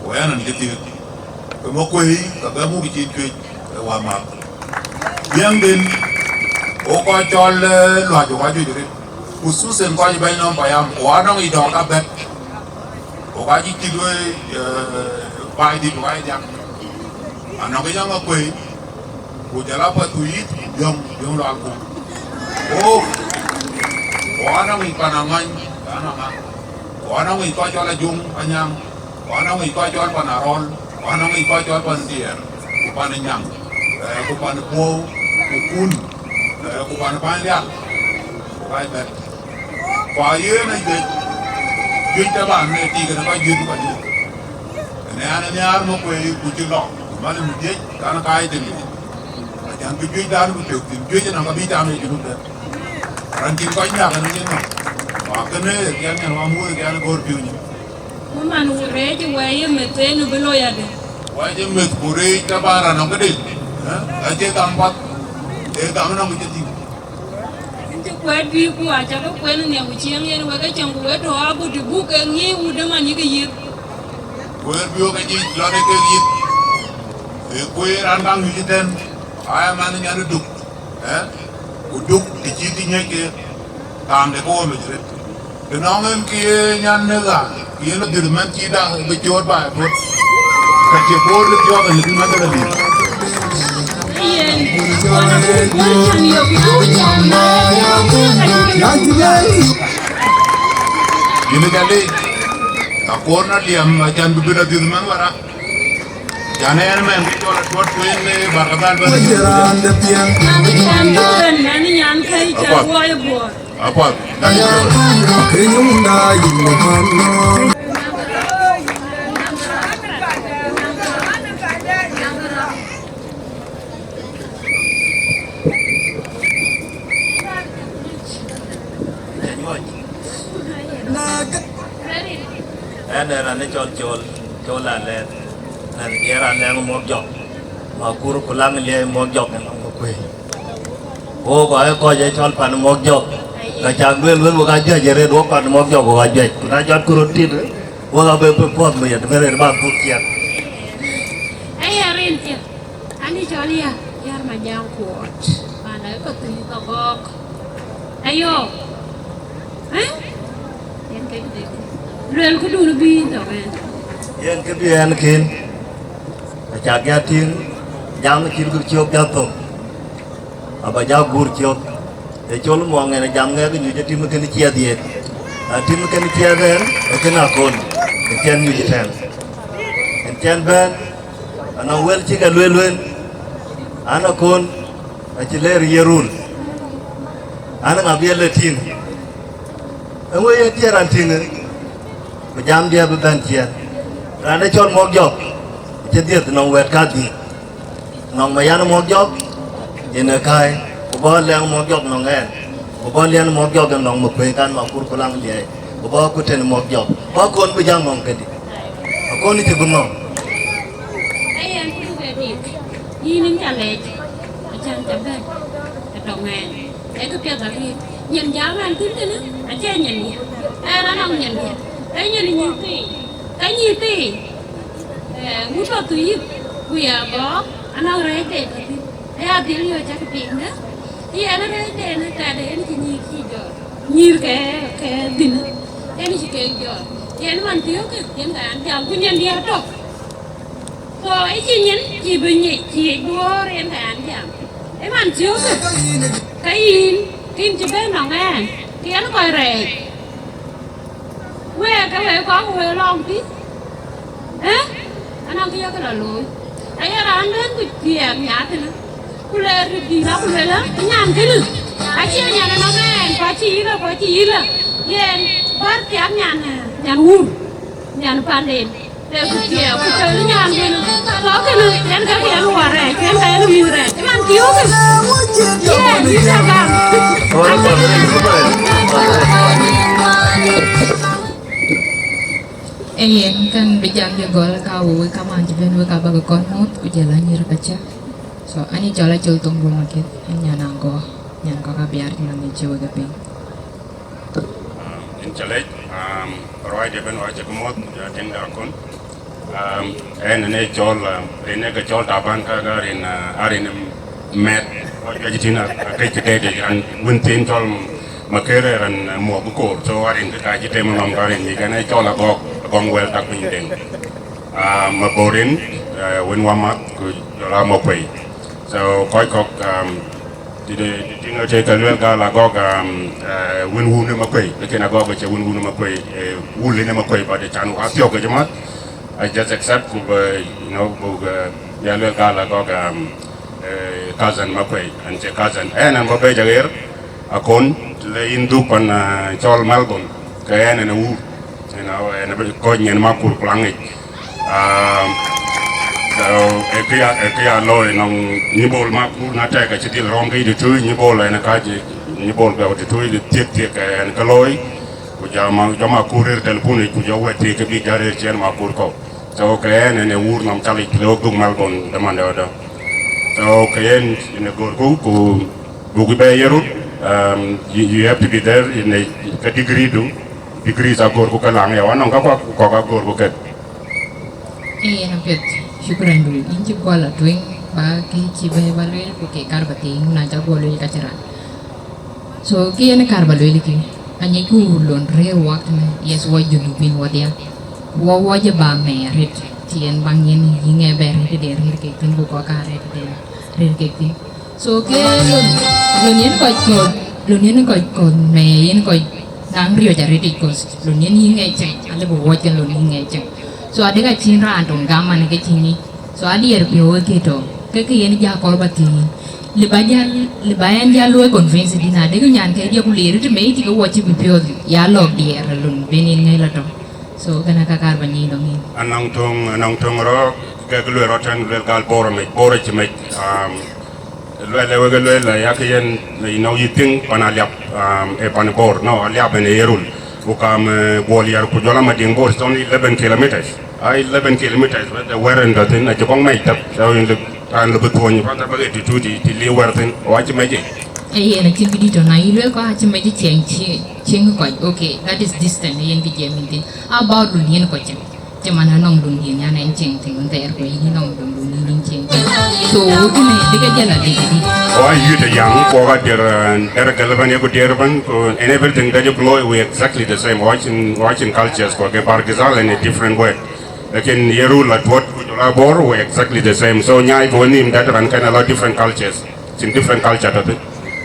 Ku ɛn an cï thiëëk. Ke Makuei, ka bɛ muk cït cuëc, ë wa maap. Biäŋden, wo kɔc cɔl, eh, luac, wo kɔc juëc rit. Ku thusen kɔc bɛ̈ny nɔm payam, ku anɔŋ yic dɔ̈ɔ̈r ka bɛ̈t. Wo kɔc cï cït wei, eh, baai dït, wo kɔc diäk. Anɔŋ ke yɔŋ akuëi, ku jɔl a path ku yith, yɔŋ, yɔŋ lual ku. Wo, wo anɔŋ yic pan aŋɔny, pan aŋa. Wo anɔŋ yic kɔc cɔl ajuŋ, anyaŋ. Ku anɔŋ yic kɔc cɔl pan Arɔl, ku anɔŋ yic kɔc cɔl pan Diɛɛr, ku pan Nyaŋ, eh, ku pan Puɔ̈u, ku Kun, eh, ku pan Pany Rial, ku kac bɛ̈t. Ku ayen ajuëc, juëc taban ë tik në kɔc juëc ku kɔc juëc. Në an, ë nhiaar Makuei ku cï lɔ, ku man ë dhiëc, kan kaai tënë. Acan bï juëc dan ku tök thïn, juëc ënɔŋ ka bï tam ë Junub tën. Raan cïn kɔc nyak ënë cïn nɔm. Wa kënë, kiɛn nyan wa muɔ̈th, kiɛn gɔ̈ɔ̈r piɔ̈u nyin. Ku man wun reec ë wɛ̈i ë meth en bï looi adï? Wɛ̈i ë meth ku reec taban raan nɔŋ këde, eh, acie gam path, ee gam nɔŋ cï tïŋ. Cï kuɛɛt bï ku acä ke kuɛn nhiam ku cieŋ yen wek ecieŋ ku wek tɔ̈ abut të buk kek ŋic wut ë man yïk yith. Kuɛɛt bï wek ayic lɔt ë kek yith. Ee kueer raan kaŋ nyuc ëtɛ̈n, aa man nyan ë duk, eh, ku duk të cï tï nyec ke, kaam de ke wo mec rët. Të nɔŋ en ke ye nyan në ɣa, ke yen adhil man cï dak bï coot baai puɔ̈t. Ka cï koor bï thiɔ̈k en bï man dɛ̈t adhil. Yïn ca leec, ka koor na liɛm acan bï bï adhil man wara. Can en mɛn bï cɔl atuɔt ku en, eh, barkadhal bɛ̈n. Wec raan de piɛŋ. Nyan, nyan, nyan, nyan, kai ca. Apath. Woi bor. Apath. Ɛn ee raan ë cɔl Col, Col Alɛɛr, ɛn ee raan lɛŋ Muɔ̈k Jɔk, Makur ku Laŋ Liɛɛi Muɔ̈k Jɔk ënɔŋ Makuei. Wok aa kɔc ë cɔl pan Muɔ̈k Jɔk, ka cak lueel wën wok ajuëc arëët, wok pan Muɔ̈k Jɔk wok ajuëc, ku na jɔt ku röt tit, wok abï bï puɔ̈th bï yɛt bï rëër bä dhuk ciɛth. Aya rin cï, ani cɔl ya, yar ma jaŋ kuɔɔt, pan ë ka thïn ka gɔɔk. Ayo. Eh? Yen ke dek. Luel këdun bï tɔ̈ ɛn. Yen kë bï ɛn ken. Acak ya tïŋ, jam cït kë cök ja thok. Aba ja guur cök. Ë Col Muɔŋ ɛn jam ŋɛk nyuc ë tim kën ciɛth yen. A tim kën ciɛth ɛn, ë kën akon. Ë cɛn nyuc ëtɛ̈ɛ̈n. Ën cɛn bɛ̈n, anɔŋ wël cï ke lueel lueel. An akon, acï leer ye run. An, ŋa bï ye le tïŋ? Eeŋö ye tiɛɛr raan tïŋ? Ku jam diɛ̈ bï bɛ̈n ciɛɛn. Raan ë cɔl Muɔ̈k Jɔk, acï dhiëth nɔŋ wɛ̈ɛ̈t kadhiëth. Nɔŋ Mayan Muɔ̈k Jɔk, yen ë kääi, ku bɔ̈ Lɛŋ Muɔ̈k Jɔk nɔŋ ɛn, ku bɔ̈ Liɛn Muɔ̈k Jɔk ë nɔŋ Makuei kan Makur ku Laŋ Liɛɛi, ku bɔ̈ ku tën Muɔ̈k Jɔk, bɔ̈ kon bï jam ŋɔ̈ŋ këdï. Akon cï bï ŋɔ̈ŋ. Ee yen kudu ke dik, yïn in ca lɛc, acan ca bɛ̈n, ë tɔŋ ɛn. Ee kë piɛth arëët, nyin jam ɛn thïn kënë, acie nyin diɛ̈, ɛn anɔŋ nyin diɛ̈, ee nyin nyïïr thii, ke nyïïr thii, ee, ŋut tɔ̈ thïn yïth, ku ya gɔɔk, anɔŋ rɛɛcde tɔ̈ thïn, ee adhil yöö cak piŋ në, yen rɛɛcde në tɛ̈de yen cï nyïïr cï jɔt, nyïïr ke, ke dhïn, yen cï kek jɔt, yen man thiökë, yen ka an jam, ku nyin diɛ̈ tök. So, ë cï nyin, cï bï nyic, cï duɔ̈ɔ̈r yen ka an jam. Ë man thiökë, ka yïn, Kïn cï bɛ̈n nɔŋ ɛn, kï ɛn kɔc rɛɛc. Wek ke wek kɔ̈k wek lɔŋ pï. Ë? Anɔŋ kï yök lɔ looi. Aye raan bɛ̈n ku thiɛɛk nyathënë. Ku le rït dït la ku luelë, nyan kënë. Acie nyan ënɔŋ ɛn, ku acï yïlë, ku acï yïlë. Yen bär thiak nyan, nyan wur, nyan panden. Tëk ku thiɛɛk ku tëk nyan kënë. Thɔ̈k kënë, yen ka yen wär rɛɛc, yen ka yen mïth rɛɛc. Cï man thiökë. Yen, yïn ca gam. Ee yen, kën bï jam ye gɔl ka wek kaman cï bɛ̈n wek abäk kɔn muɔ̈th ku jɔl anyïr kacä. So, anï cɔl acol thoŋ bum akith, an nyan aŋkɔ, nyan kɔ̈k abiar cï man ë cï wek e piŋ. Yïn ca lec, um, ruaide ëbën wa cï ke muɔ̈th, ya tiŋda akon. Um, ɛn ënë cɔl, um, rin ë ke cɔl Taban ka, ka rin, uh, a rin mɛt, wa juëc tïn a, a kec ke dɛɛt, an, wën thiin cɔl Makër ë raan, uh, muɔ̈k koor, so a rin ke ka cï tem nɔm ka rin mi kɛn ë cɔl Agɔk, Agɔŋ Wɛl tak piny Deŋ. Ah, Maborin, eh, wën Wamath, ku jɔl a Makuei. So, kɔc kɔ̈k, um, të de, të tiŋ acie ke luel gal Agɔk, um, eh, wën wun ë Makuei, lakin Agɔk acie wën wun ë Makuei, eh, wul ë Makuei, but can wa thiɔ̈k ke jɔmath. I just accept ku bë, you know, buk, eh, ya luel gal Agɔk, um, eh, cousin Makuei, an cie cousin. Ɛn, an bä bɛc aɣer, akon, të le yïn dhuk pan, eh, cɔl Melbourne, ke ɛn ɛn ë wur, you know, ɛn ë bï kɔc nyin Makur ku Laŋic. Um, so, ë këya, ë këya looi nɔŋ Nyibol Makur na tɛk acï dhil rɔm ke yï tëtui, Nyibol ɛn ë kac, Nyibol bɛ tëtui thiek thiek, ɛn ke looi, ku jɔ ma, jɔ Makur rëër telepunic, ku jɔ wɛ̈t thiek ke bï jɔ rëër ciɛɛn Makur kɔ̈u. So, ke ɛn ɛn ë wur nɔm calic, le wek dhuk Melbourne, dhamandɛ ɣödë. So, ke yen, yïn ë görku, ku buk bɛ ye rut, um, you, you have to be there in a, ka degree du, degrees agörku ke laŋ ya, wa nɔŋ ka kɔk, kɔk agörku kek. Ee, yen apiɛth, shukran du, yïn cï guɔ la tueŋ, ba kë cï bɛ̈ɛ̈i ba lueel, ku ke kar ba thiëëc, na ca guɔ lueel ka cï raan. So, kë yen kar ba lueel kï, aŋicku lon rëër wak tënë, yes, wɔ Junubin wɔdhia. Wɔ, wɔ jɔ ba mɛɛr arëët, të yen baŋ yen yï ŋɛ bɛ rëër tëde rëër kek thïn, ku kɔc ka rëër tëde rëër kek thïn. So, ke lon, lon yen kɔc kɔ̈th, lon yen kɔc kɔ̈th mɛɛr yen kɔc naŋ riɔ̈c arëët yic, cause lon yen yï ŋɛ cieŋ, alëu bï wuɔ̈c ke lon yï ŋɛ cieŋ. So, adek acïn raan töŋ gam man ke cï ŋic. So adiɛɛr piɔ̈u ë ke tɔ̈, ke ke yen ja kɔɔr ba thiëëc. Lë ba jäl, lë ba ɛn jäl luɔi convince dïn adekë nyan ke diɛk ku leer të mei cï ke wuɔc cï bï piɔ̈ɔ̈th ya lɔ̈k diɛɛr alun ben yen ŋɛc la tɔ̈. So kënë ka kaar ba nyic lɔŋ yen. Anɔŋ töŋ, anɔŋ töŋ rɔ̈ɔ̈k, ke ke lueel rɔt tɛ̈n lueel gal Bor amec, Bor acï mec, um, lueel ë wek ë lueel, yak yen, you know, yï thïŋ pan Aliap, um, ë pan Bor, no, Aliap en ë Yirol. Ku kam, eh, Guɔl Yar ku jɔl a Madiŋ Bor, it's only eleven kilometers. Ai, eleven kilometers, but the weather in the thing, acï kɔŋ mɛc tap, so in the, an lëbï thuɔny, but the bagay to two di, di li weather thing, o acï mɛc. Eh, yen acïn kë dït tɔ̈, na yï luel kɔc acï mɛc cieŋ, cieŋ, cieŋ kɔc, okay, that is distance, yen kë jiɛɛm yïn thïn. About lun yen kɔc cieŋ, cï man anɔŋ lun yen, yan ɛn cieŋ thïn, wun thɛɛr kɔc yïn anɔŋ lun, lun yen cieŋ thïn. So, kënë, dï ke jël a dï, dï. O ayuth ë yaŋ, ku ka der, eh, der Galaban, yeku der ban, ku, and everything that you glow, we exactly the same. Watching, watching cultures, ku ke Bargazal in a different way. Lakin Yirol, Atuɔt, ku jɔl a Bor, we exactly the same. So nyai ku wenim that run kind a lot different cultures. Cïn different culture tɔ̈ thïn.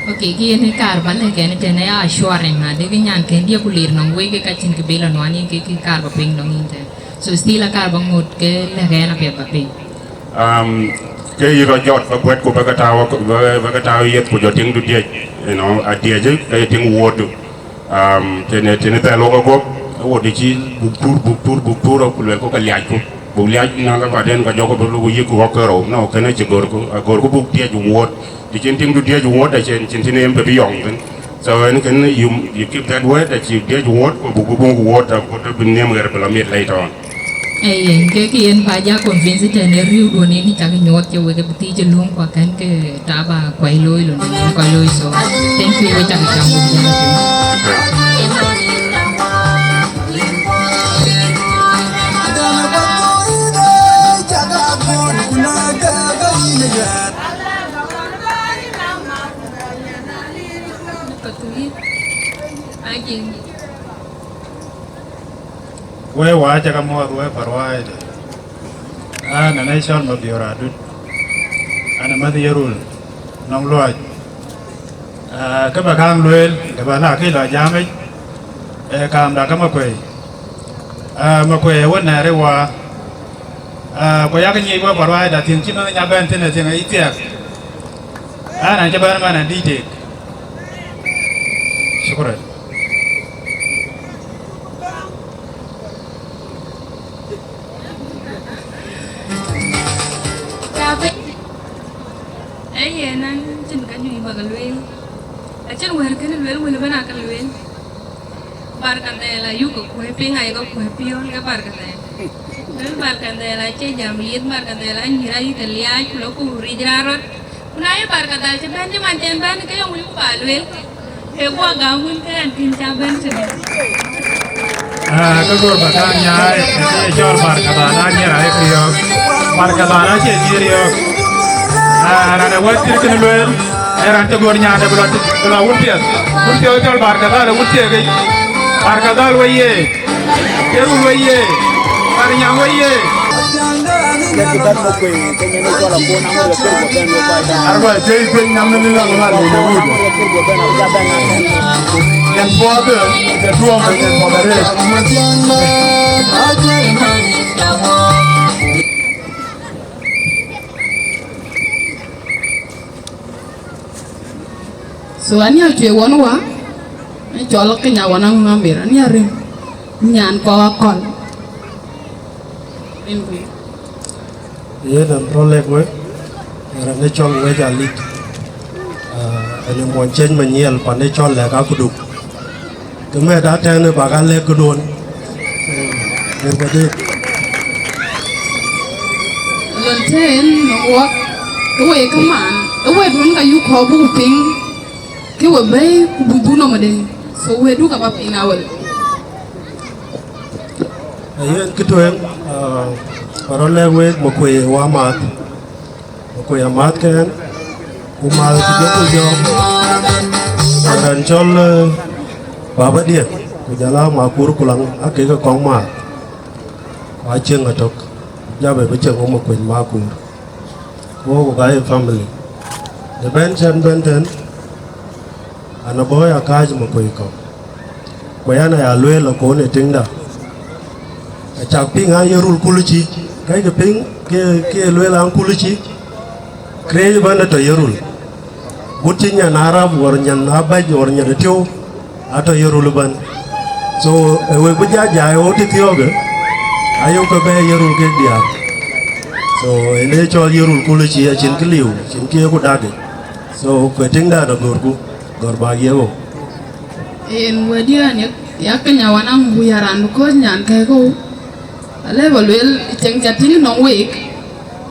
Okay, kë yen kaar ba lɛ̈k ɛn tënë assurance na dek nyan kën diɛk ku lir nɔŋ wek ka cïn kë bï la nuan yen ke kë kaar ba piŋ nɔŋ yen tënë. So still akaar ba ŋot ke lɛ̈k ɛn apiɛth ba piŋ. Um, ke yï rɔt jɔt ba kuɛt ku ba ke tääu, ba, ba ke tääu yeth ku jɔ tiŋdu diɛc, you know, a diɛc, ke ye tiŋ wuɔɔtdu. Um, tënë, tënë thɛl wok aguɔp, awuɔt dï cï buk tur, buk tur, buk tur, ku luel ku ke liacku. Buk liac na la baden ka jɔku bï luku yïk ku wak ke rou. No, kënë cï görku, agörku buk diɛc wuɔɔt. Të cïn tiŋdu diɛc wuɔɔt, acïn, cïn tënë yen bï bï yɔŋ thïn. So, ɛn kën you, you keep that word, that you diɛc wuɔɔt, ku buk, buk, buk wuɔɔt, ku të bï nhiëm ɣer bï la miɛt later on. Ee yen, ke kë yen ba ja convince tënë riëëuduɔn yen cak nyuɔɔth cï wek bï thiëc ë löŋ ku akën ke taba kuai looi lon yen kɔc looi, so thank you, wek cak jam wek jam. Wek wa cä ke muɔɔth wek pa ruääide. An, an ë cɔl Mabiör Adut. An, amäth Yirol, nɔŋ luɔc. Ah, kë ba kaŋ lueel, kë ba la kë lɔ jamic, ee kaam da ke Makuei. Ah, Makuei ë wën nɛɛr ë wa. Ah, ku yak nyic wek ba ruaai da thiëŋ cï nɔn nya bɛ̈n thïn ë thiëŋ ë thiɛk. An, an cï bɛ̈n man an dï tek. Shukran. Ee yen an cïn ka nyuc ba ke lueel. Acïn wɛ̈ɛ̈r kënë lueel wël ëbɛ̈n ake lueel. Barkadhɛl ayuk ke kuëë piŋ ayek ke kuëë piɔ̈ɔ̈l ke barkadhɛl. Lueel barkadhɛl acie jam lieth barkadhɛl anyïr ayï ke liaac ku lɔ ku ric raan rɔt. Ku na ye barkadhal cï bɛ̈n cï man tɛn bɛ̈n ke yɔŋ wïc ku ba lueel. Ke guɔ gam wën ke ɛn kïn ca bɛ̈n tëde. Ah, ke gor ba kaŋ nyaai, acie cɔl barkadhal anyïr ayï ke yɔ̈ɔ̈k. Barkadhal acie nyïr yɔ̈ɔ̈k. Ah, raan ë wɛ̈t cït kënë lueel, ee raan cï gor nyaande bï lɔ, bï lɔ wun piɛth. Wun piɛth cɔl barkadhal ë wun thiëëk yic. Barkadhal wei ye. Yerul wei ye. Barnyaŋ wei ye. Lɛ̈k bɛ̈n Makuei, ke nyin ë cɔl Akon, aŋot ke kër guɔ bɛ̈n wek kɔc dɛ̈. Arba, jei piny nam ni la la ni na wuda. Aŋot ke kër guɔ bɛ̈n, abï ja bɛ̈n na kɛn. Nyin puɔth, ke tuɔm, nyin puɔth arëët. So, ania cuë won wa, ë cɔl Kenya won aŋamber, ania rim, nyan kɔ̈k akɔ̈l. Rin ku. Yen an rɔt lɛ̈k wek, raan ë cɔl Wec Alit, ah, ɛn ë muɔny ciëc Manyiɛl, pan ë cɔl Lɛ̈k Akuduk. Ke mɛt atɛ̈ɛ̈n ë bak alɛ̈k këduɔ̈n. Yen kedï. Lon tɛ̈n në wɔk, ke wek ke man, ë wɛ̈tduɔ̈n ka yuk kɔ̈u buk piŋ, ke we bɛ̈i ku buk dhuk nɔmde. So wɛ̈tdu ka ba piŋ awel. Yen kë tueŋ, ah, ba rɔt lɛ̈k wek Makuei wamath. Ku ya mäth kɛn, ku mäth ku jɔku jɔ. Raan cɔl, eh, Baba Diɛk, ku jɔl a Makur Kulaŋ, aa kek kɔŋ mäth. Ku acieŋ ëtök, ku jabɛ bï cieŋ wok Makuei Makur. Ku wok aa ye family. Në bɛ̈n cän bɛ̈n tɛ̈n, an abɔ̈ ya kääc Makuei kɔ̈k. Ku yɛn aya lueel akon ë tiŋda. Acak piŋ aa ye rul kul cï, kɛckë piŋ ke, ke lueel an kul cï, këriëëc ëbɛ̈n atɔ̈ ye rul. But cï nyan Arab, wär nyan Abɛc, wär nyan Atiou, atɔ̈ ye rul ëbɛ̈n. So, ë wek bï ja jai ɣöö tëthiɔ̈kë, ayok ke bɛ̈ɛ̈i ye rul kek diäär. So, ënë cɔl ye rul kul cï, acïn kë liu, acïn kë yeku dak yic. So, ku ë tiŋda në görku, gör bak ye ɣöö. Yen wɛ̈tdiɛ̈n yak, yak Kenya wanaŋ wic aran bï kɔ̈ɔ̈c nyan kɛ̈ɛ̈k ɣöö, alëu ba lueel cieŋ ca tïŋ nɔm week,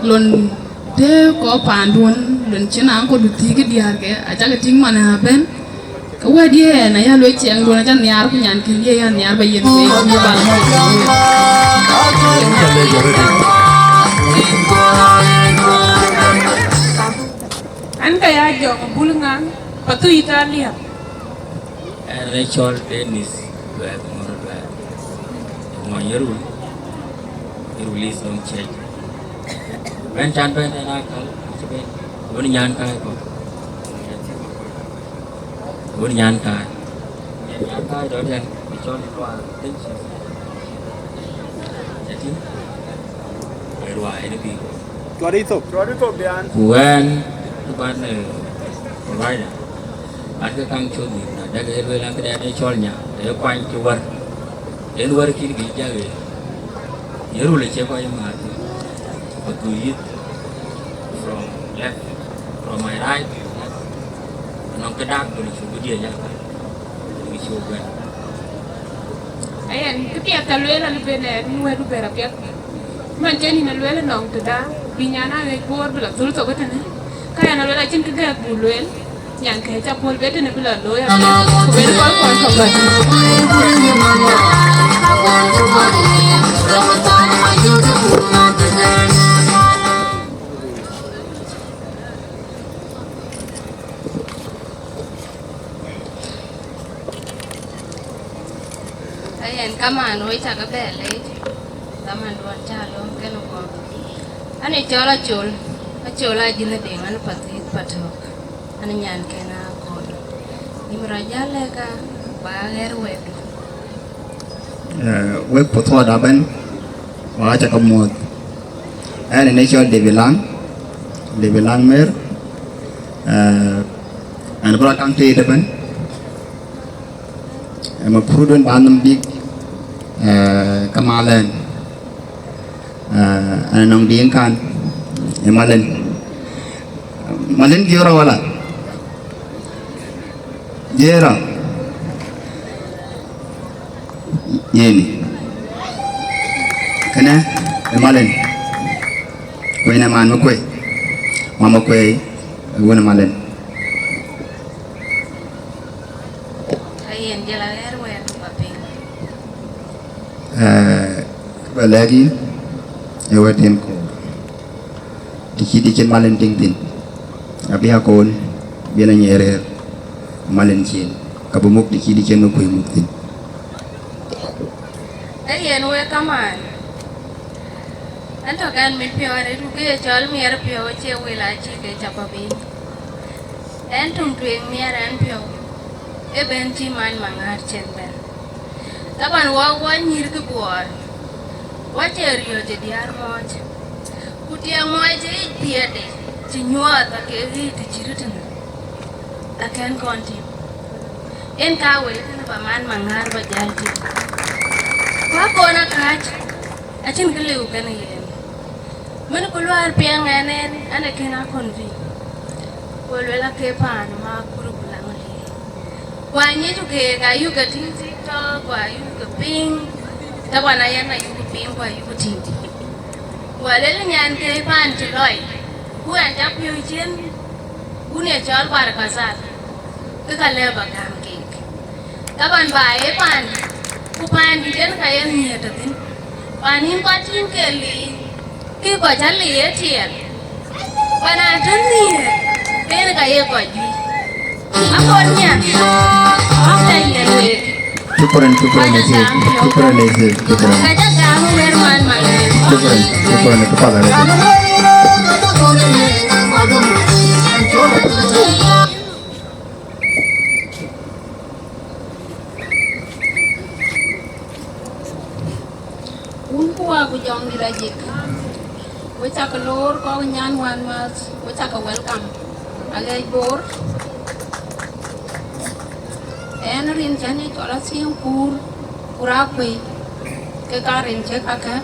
lon tëë kɔc paanduɔ̈n, lon cïn aŋkɔ̈du thiëëk ë diäärke, acakï tïŋ man ë abɛ̈n, ke wɛ̈tdiɛ̈n aya lueel ciɛɛŋduɔ̈n aca nhiaar ku nyankën ye ya nhiaar ba yen week ku bal. An ka ya jɔk abul ŋaŋ, pathu Italia. Ɛn ë cɔl Dennis Luɛth Ŋɔ̈r Luɛth. Mɔny Yerul, Yerul is nɔm ciɛc. Bɛ̈n can bɛ̈n ɛn akäl, acï bɛ̈n. Wën nyan kaai kɔ̈k. Wën nyan kaai. Nyan kaai dɔ̈t ɛn, ë cɔl Luɛth. Cä tïŋ? Ë ruaai ënë bï. Cuat ithok. Cuat ithok diaan. Ku ɛn, ku ban, eh, provider. An ke kaŋ cöt nhïïm, na dɛ̈k ë lueel an këdɛn ë cɔl nya, ë kuany cï wär. Yen wär kïn bï jak ë. Ye rul acie kɔc ë määt. But ku yith from left, from my right to left. Anɔŋ kë dak, ku cuk bï diëc yak. Ku cuk bɛ̈n. Ayen, këpiɛth ca lueel alë ben ë, wɛ̈t bï bɛ̈r apiɛth. Man cï nïn a lueel ënɔŋ tëda, bï nyan a ɣec Bor bï lɔ thul thok ëtënë. Ka yɛn a lueel acïn kë gɛ̈k buk lueel, nyan kë ca puɔl bë tënë bï lɔ looi apiɛth, ku ben kɔc kɔn kɔ̈k bɛ̈n. Ayen kaman wec cakë bɛ leec, kaman duɔn ca lööm kën kɔ̈k. An ë cɔl Acol, Acol a jïn ë deŋ, an ë pathith patök, an ë nyan kën a kɔl. Yïn rɔt jäl lɛ̈k, ba ɣɛ̈r wɛ̈tdu. Eh, wek puɔ̈th wɔ da bɛ̈n, wɔ aca ke muɔ̈th. Ɛn ë cɔl David Laŋ, David Laŋ Mer, eh, ɛn bï rɔt kaŋ teet ëbɛ̈n. Ë mapurut wën ba nɔm bïk, eh, ke mal ɛn. Eh, ɛn nɔŋ diŋ kan, ë Malin. Malin jiëë rɔt wala? Jiëë rɔt. Yeni. Kënë ë Malin. Kuëny ë man Makuëi. Mama Kuëi, wën ë Malin. Ayen jël aɣɛ̈r wɛ̈t ba piŋ. Eh, ba lɛ̈k yïn, ë wɛ̈t en koor. Të cï dï cïn Malin tïŋ thïn, abï akon, bï en a nyiɛɛr rëër, Malin cin, ka bï muk të cï dï cïn Makuëi muk thïn. Ee yen wek kamaan, ɛn tök ɛn mit piɔ̈u arëët, ku kë ye cɔl miɛt piɔ̈u acie wël, acï ke cä bɔ̈ piny. Ɛn töŋ tueŋ miɛt ɛn piɔ̈u, ë bɛ̈n cï man Maŋäär cen bɛ̈n. Taban, wɔ, wɔ nyïïr kë buɔɔr, wɔ cie riɔ̈ɔ̈c ë diäär mɔ̈ɔ̈c. Ku tiɛŋ mɔ̈ɔ̈c ë yic thiëëde cï nyuɔɔth, akek ɣëët të cï röt tënë, akɛ̈n kɔn tïŋ. Yen ka wël kënë ba man Maŋäär ba jäl tïŋ. Ku akɔn akääc, acïn kë liu kenë yen. Mën ku luaar piɛŋ ɛn, ɛn, ɛn ë kën akɔn bï. Ku luel ake paan Makur ku Laŋ Liëëc. Ku anyic ku keek ayuk ke tïŋ TikTok, ku ayuk ke piŋ. Taban ayen ayuk ke piŋ, ku ayuk ke tïŋ. Ku aluel nyan ke paan cï lɔi. Ku ɛn cä piööc cien, wun ye cɔl Barkazal, ke ka lëu ba gäm keek. Taban ba ye paandï, ku paandï den ka ye nhiëër tëthin. Paan yïn kɔc cïn ke liic, kï kɔc cä liic ë tiɛɛl. Paan a tën nhiëër, ken ka ye kɔc juëc. Akɔn nya, ɣɔ̈k tɛ̈ yen week. Shukran, shukran, Ese, shukran, Ese, shukran. Ka ca gam wër man man. Shukran, shukran, shukran. Wun ku wa ku jɔŋdït ajik. We cak loor kɔk nyan wän mäth, we cak welcome. Aɣɛc Bor. Ɛn rin cän ye cɔl Athiëŋ Kuur, Kuur Akuëi, ke ka rin cï kakë.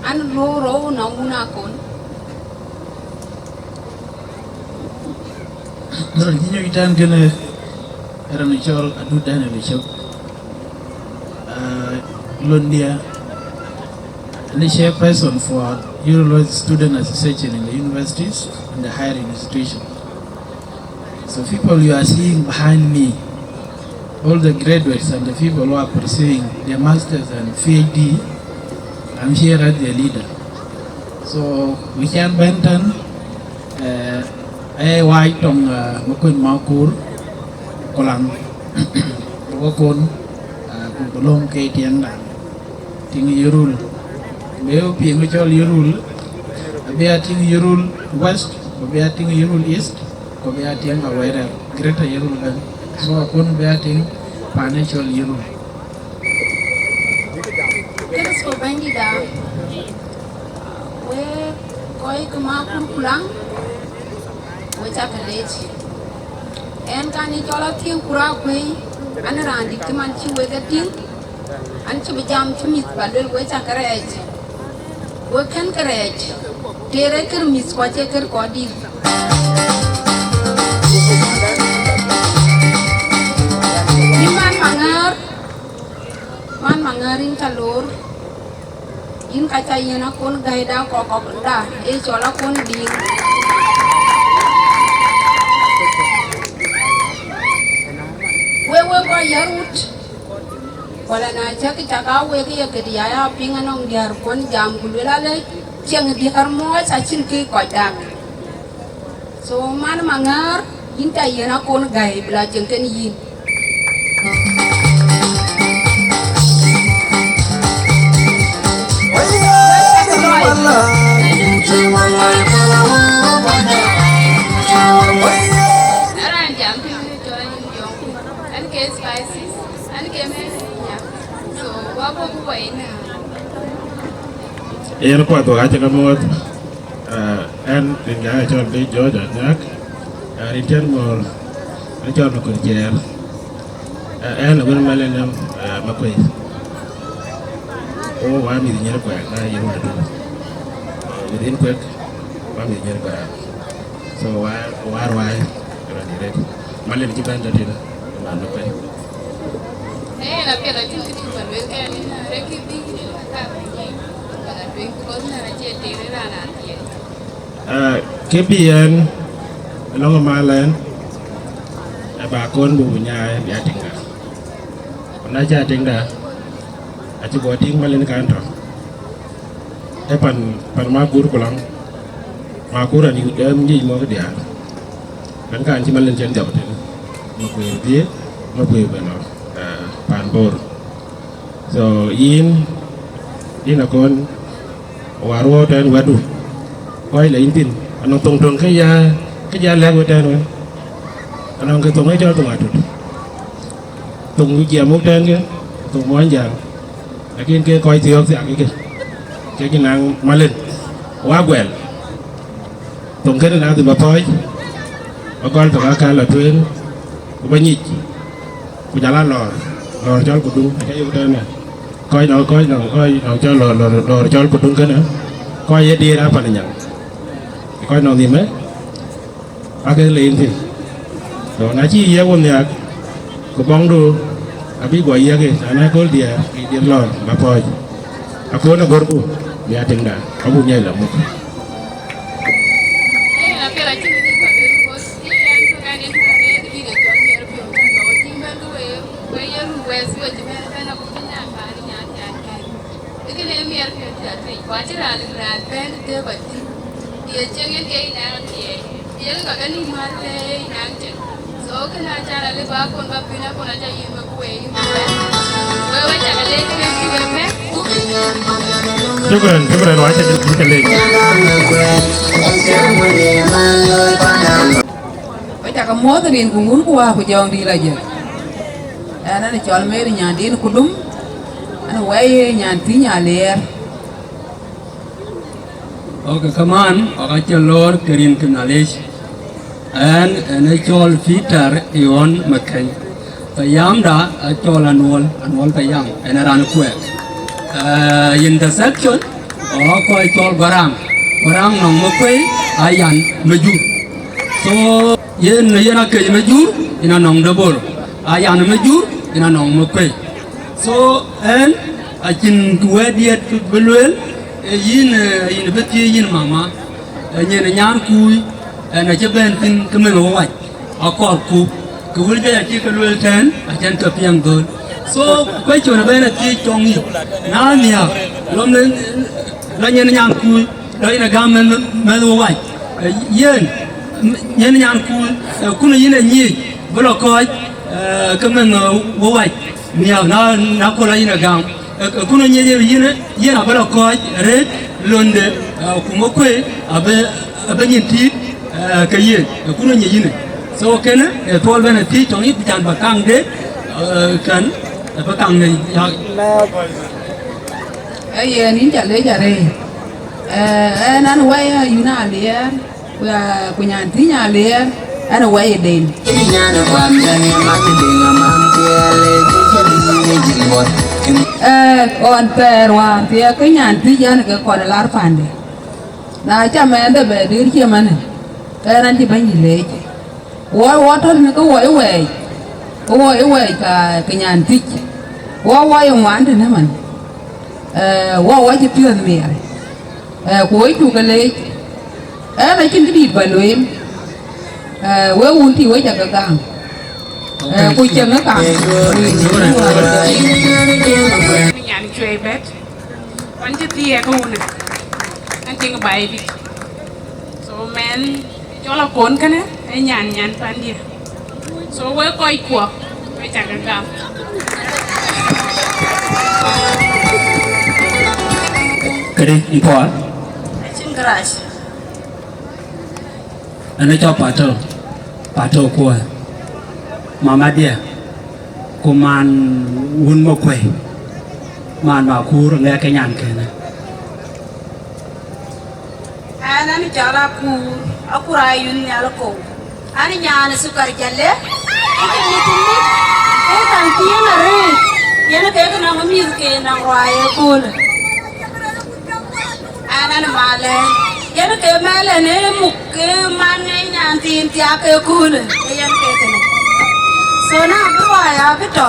An loor rou nɔŋ wun akon. Raan cï nyuc tɛ̈n kënë, raan cɔl Adut Daniel Ecök. Uh, Londia, and the chairperson for Yirol West Student Association in the universities and the higher institution. So people you are seeing behind me, all the graduates and the people who are pursuing their masters and PhD, I'm here as their leader. So we can bend and, uh, I wai tong, uh, Makuëi Makur, Kulaŋ, wakon, uh, ku bï lööm ke tiɛŋda. Tiŋ Yirol. Be piŋ cɔl Yirol, abï a tiŋ Yirol West, ku bï a tiŋ Yirol East, ku bï a tiŋ Awerial, Greater Yirol bɛ̈n. So akun bï a tiŋ panë cɔl Yirol. Kërtho Bɛ̈nydït aa, we kɔc ke Makur Kulaŋ, we cak leec. Ɛn kan ë cɔl Athiëŋ Kuur Akuëi, an, raandït cï man cï wek e tïŋ, an, cï bï jam cï mïth ba luel, we cak rɛɛc. We kën ke rɛɛc, tëër ee kër mïth ku acie kër kɔc dït. Yïn man Maŋäär, man Maŋäär yïn ca loor. Yïn ka ca yiɛ̈n akon gäi da kɔk kɔk da, ee cɔl akon diir. Wek, wek kɔc yär wut, wala na cäk cak aa wek ye këdï aya piŋ anɔŋ diäär kuɔn jam ku luel alë, cieŋ diäär mɔɔc acïn kë kɔc dak. So man Maŋäär, yïn ca yiɛ̈n akon gäi bï la cieŋ kën yïn. Aran jam kë cɔl yïn jɔŋ. An ke mɛn nya. So, wa bɔ̈ ku wa ina. Yen kuath wak acï ke muɔ̈th, eh, ɛn rin ka cɔl bï George Anyak, eh, rin cɛn mɔ̈ɔ̈r, acɔl Makuei Ciɛɛr. Eh, ɛn awën mal en, eh, Makuei. O wa mïth nyïr kuɛk, na ye wa du. Within kuɛk, wa mïth nyïr kuɛk. So wa, wa ruai, rɔt direct. Mal en cï bɛ̈n tɔ̈ tïn, man Makuei. Eh, na piɛth acïn kë dït ba lueel kɛn, ëna rek kë bï kë dït ba kaar bï nyic, ba la tueŋ, because na acie tëër ë raan athiɛɛi. Ah, kë bï ɛn lɔ̈ŋ ë mal ɛn, ë ba kɔn buk nyaai bï a tiŋda. Ku na cä tiŋda, acï guɔ tïŋ mal en kan tɔ̈. Ë pan, pan Makur ku lɔŋ. Makur an, ë nyic mɔ̈k diaal. Kan kan cï mal en cɛn dhiɔp tënë. Makuei dhiëëth, Makuei bɛ lɔ, eh, pan Bor. So, yïn, yïn akɔn, war wɔ tɛn wɛ̈tdu. Kɔc la yïn thïn, anɔŋ thoŋ töŋ ke ya, ke ya lɛ̈k we tɛn wën. Anɔŋ ke thoŋ ë cɔl thoŋ atut. Thoŋ jiɛɛm wok tɛn ke, thoŋ muɔnyjäŋ. Lakin ke kɔc thiɔ̈k thiak ke, ke cï naŋ mal en. Wa guɛl. Thoŋ kënë na dhil ba thɔɔc, ba gɔl thok aka la tueŋ, ku ba nyic, ku jal a lɔɔr, lɔɔr cɔl kuduŋ, aca yök tënë. Kɔc nɔŋ, kɔc nɔŋ, kɔc nɔŋ cɔl lɔɔr, lɔɔr, lɔɔr cɔl kuduŋ kënë, kɔc ye diëër a pan nyaŋ. Kɔc nɔŋ nhïm ë, akek le yïn thïn. So, na cï yiëk wo nhiaak, ku bɔŋdu abï guɔ yiëk, na na kööl diɛɛr, bï diɛt lɔɔr, ba pɔ̈ɔ̈c. Akon agörku, bï a tiŋda, abuk nyiɛc la muk. Ëkënë miɛt piɔ̈ɔ̈th cï atuic, ku acï raan lëk raan bɛ̈n ë tëëk kɔc thïn. Ye cieŋ en ke yïn nɛn athiɛɛi, ye ka ke nïm määr lɛ̈ɛ̈i ye yïn nɛn cieŋ. So, kënë acan alëk ba kon ba piny, akon aca yïn wek wei. Wek, wek cak lec kek kï wek pɛ̈k. Shukran, shukran, wa cak lec. Wek cak muɔ̈th rin ku wun ku wa ku jɔŋdït la jël. Ɛn, ɛn cɔl Mary Nyandin Kudum, ɛn wɛ̈i Nyanthïny Aliɛɛr. Ok, kaman, wak acï lɔɔr ke rin ke Nhialic. Ɛn, ɛn ë cɔl Peter Iɣɔn Makeny. Payamda acɔl Anuɔl, Anuɔl Payam, ɛn ë raan kuɛɛk. Eh, intersection, ɔ kɔc cɔl Guaraŋ. Guaraŋ nɔŋ Makuei, Ayan Majur. So, yen, yen akec Majur, yen anɔŋ de Bor. Ayan Majur, yen anɔŋ Makuei. So, ɛn acïn wɛ̈t diɛt bï lueel, ee yïn, ee yïn bï thiëëc yïn mama, ee nyin nyankui, ɛn acï bɛ̈n thïn ke mën wä wac, akɔɔrku, ke wël juëc acï ke lueel tɛ̈ɛ̈n, acïn ke piɛŋ dhöl. So, question ëbɛ̈n athiëëc tɔŋ yï, na nhiaak, lɔ mën, lɔ nyin nyankui, lɔ yïn agam mën, mën wä wac, ee, yen, nyin nyankui, ee, kun yïn anyic, bï lɔ kɔc, ee, ke mën, ee, wä wac. Nhiaak na, na köl ayïn agam. Ee, ee, kun nyic yïn, yïn abï lɔ kɔc rëët londe, ee, ku Makuei abï, abï nyin tïït, ee, ke yen. Ee, kun nyic yïn. So kënë, ee, thuɔl bɛ̈n athiëc tɔŋ yï, ku can ba kaŋ de, ee, kën, ee, ba kaŋ de ya. Ee, yen yïn ca lec arëët. Ee, ɛn an wɛ̈i ayïn Aliɛɛr. Ku, ku Nyanthïny Aliɛɛr, ɛn ë wɛ̈i ë den. Ee, ɣɔn thɛɛr wäär thiɛɛk ke Nyanthïny ɛn ke kɔn ë lar pande. Na cä mɛɛnde bɛ dëër cï ëmënë, ke ɛn cï Bɛ̈nydït leec. Wɔ, wɔ tɔ̈ tënë ke wɔ ë wɛɛc, ke wɔ ë wɛɛc ka, ke Nyanthïny. Wɔ, wɔ ye ŋuan tënë man. Ee, wɔ, wɔ cï piɔ̈ɔ̈th miɛɛr. Ee, ku wek cuk ke leec, ɛn acïn këdït ba lueel, ee, wek wun tï wek ca ke gam, ee, ku cieŋ ë kam. Nyan cuɛi bɛ̈t, ɣɔn cï thiëëk ke wun, an tiŋ baai dït. So mɛn cɔl akon kënë, ee nyan, nyan pandië. So wek kɔc kuɔ, wek ca ke gam. Këdï, mpɔɔr. Acïn kërac. Ɛn ë cɔl Pato, Pato kuɔ. Mama diɛ. Ku man wun Makuei, man Makur ŋɛk ke nyan kënë. Ɛn, ɛn cɔl Akur, Akur Ayuny Nhial Kou. Ɛn nyan Sukar Jalle, ëcï mïth mïth, ee kaŋ tiiŋ arëët, yen kek nɔŋ mïth ke nɔŋ ruai ëköölë. Ɛn, ɛn Malɛn, yen ke Malɛn ë muk ke man ë nyan thiin thiak ëköölë, ee yen ke kënë. So na bï ruai abï tɔ,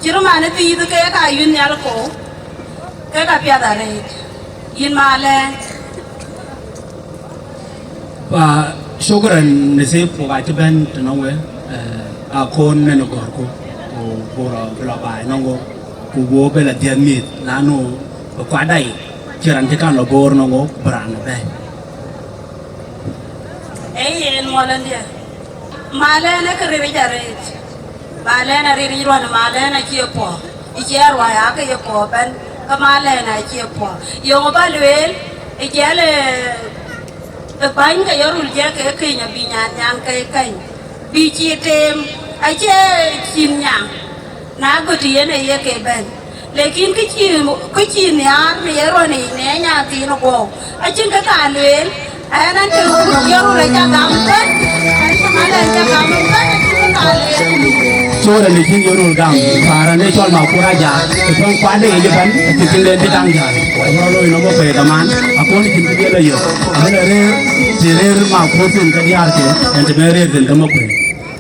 cït man ë thiith kek Ayuny Nhial Kou, kek apiath arëët, yïn Malɛn. Pa, shukran Nasib, wok acï bɛ̈n tënɔŋ we, eh, akon nɛn gɔ̈rku, ku buk rɔ bï lɔ baai nɔŋ wok, ku buk bï lɔ dhiëth mïth, lanu bï kuatda yic, cï raan cï kaŋ lɔ boor nɔŋ wok, bï raan ë bɛ̈ɛ̈i. Ee yen muɔlëndiɛ̈, Malɛn ë kë riric arëët, Malɛn ariric ruɔ̈n, Malɛn acie puɔ̈u. Ë ciɛɛr ruai aake ye puɔ̈u ëbɛ̈n, ke Malɛn acie puɔ̈u. Yöŋ ba lueel, ë jiɛl ë, ë bäny ke ye rul jɛ ke keny abï nyan nyan ke keny, bï cï teem, acie cïn nyaŋ, na gɔ̈t yen ë ye ke bɛ̈n. Lekin kë cï, kë cï nhiaar në ye ruɔ̈n yic në nyan thiin guɔ̈u, acïn kë ka lueel. Ɛn, ɛn cï Yorul aca gam ëbɛ̈n, ɛn cï Malɛn aca gam ëbɛ̈n, acïn kë ka lueel. Sorry, në cïn Yorul gam, paran de cɔl Makur Aja, ë tueŋ kuatde yic ëbɛ̈n, acïn tiŋden cï kaŋ jäl. Wala looi nɔm Makuei kaman, akon cïn kë diɛl ayök. Abï lɔ rëër, cï rëër Makur thïn ke diäärke, ɛn të bɛn rëër thïn ke Makuei.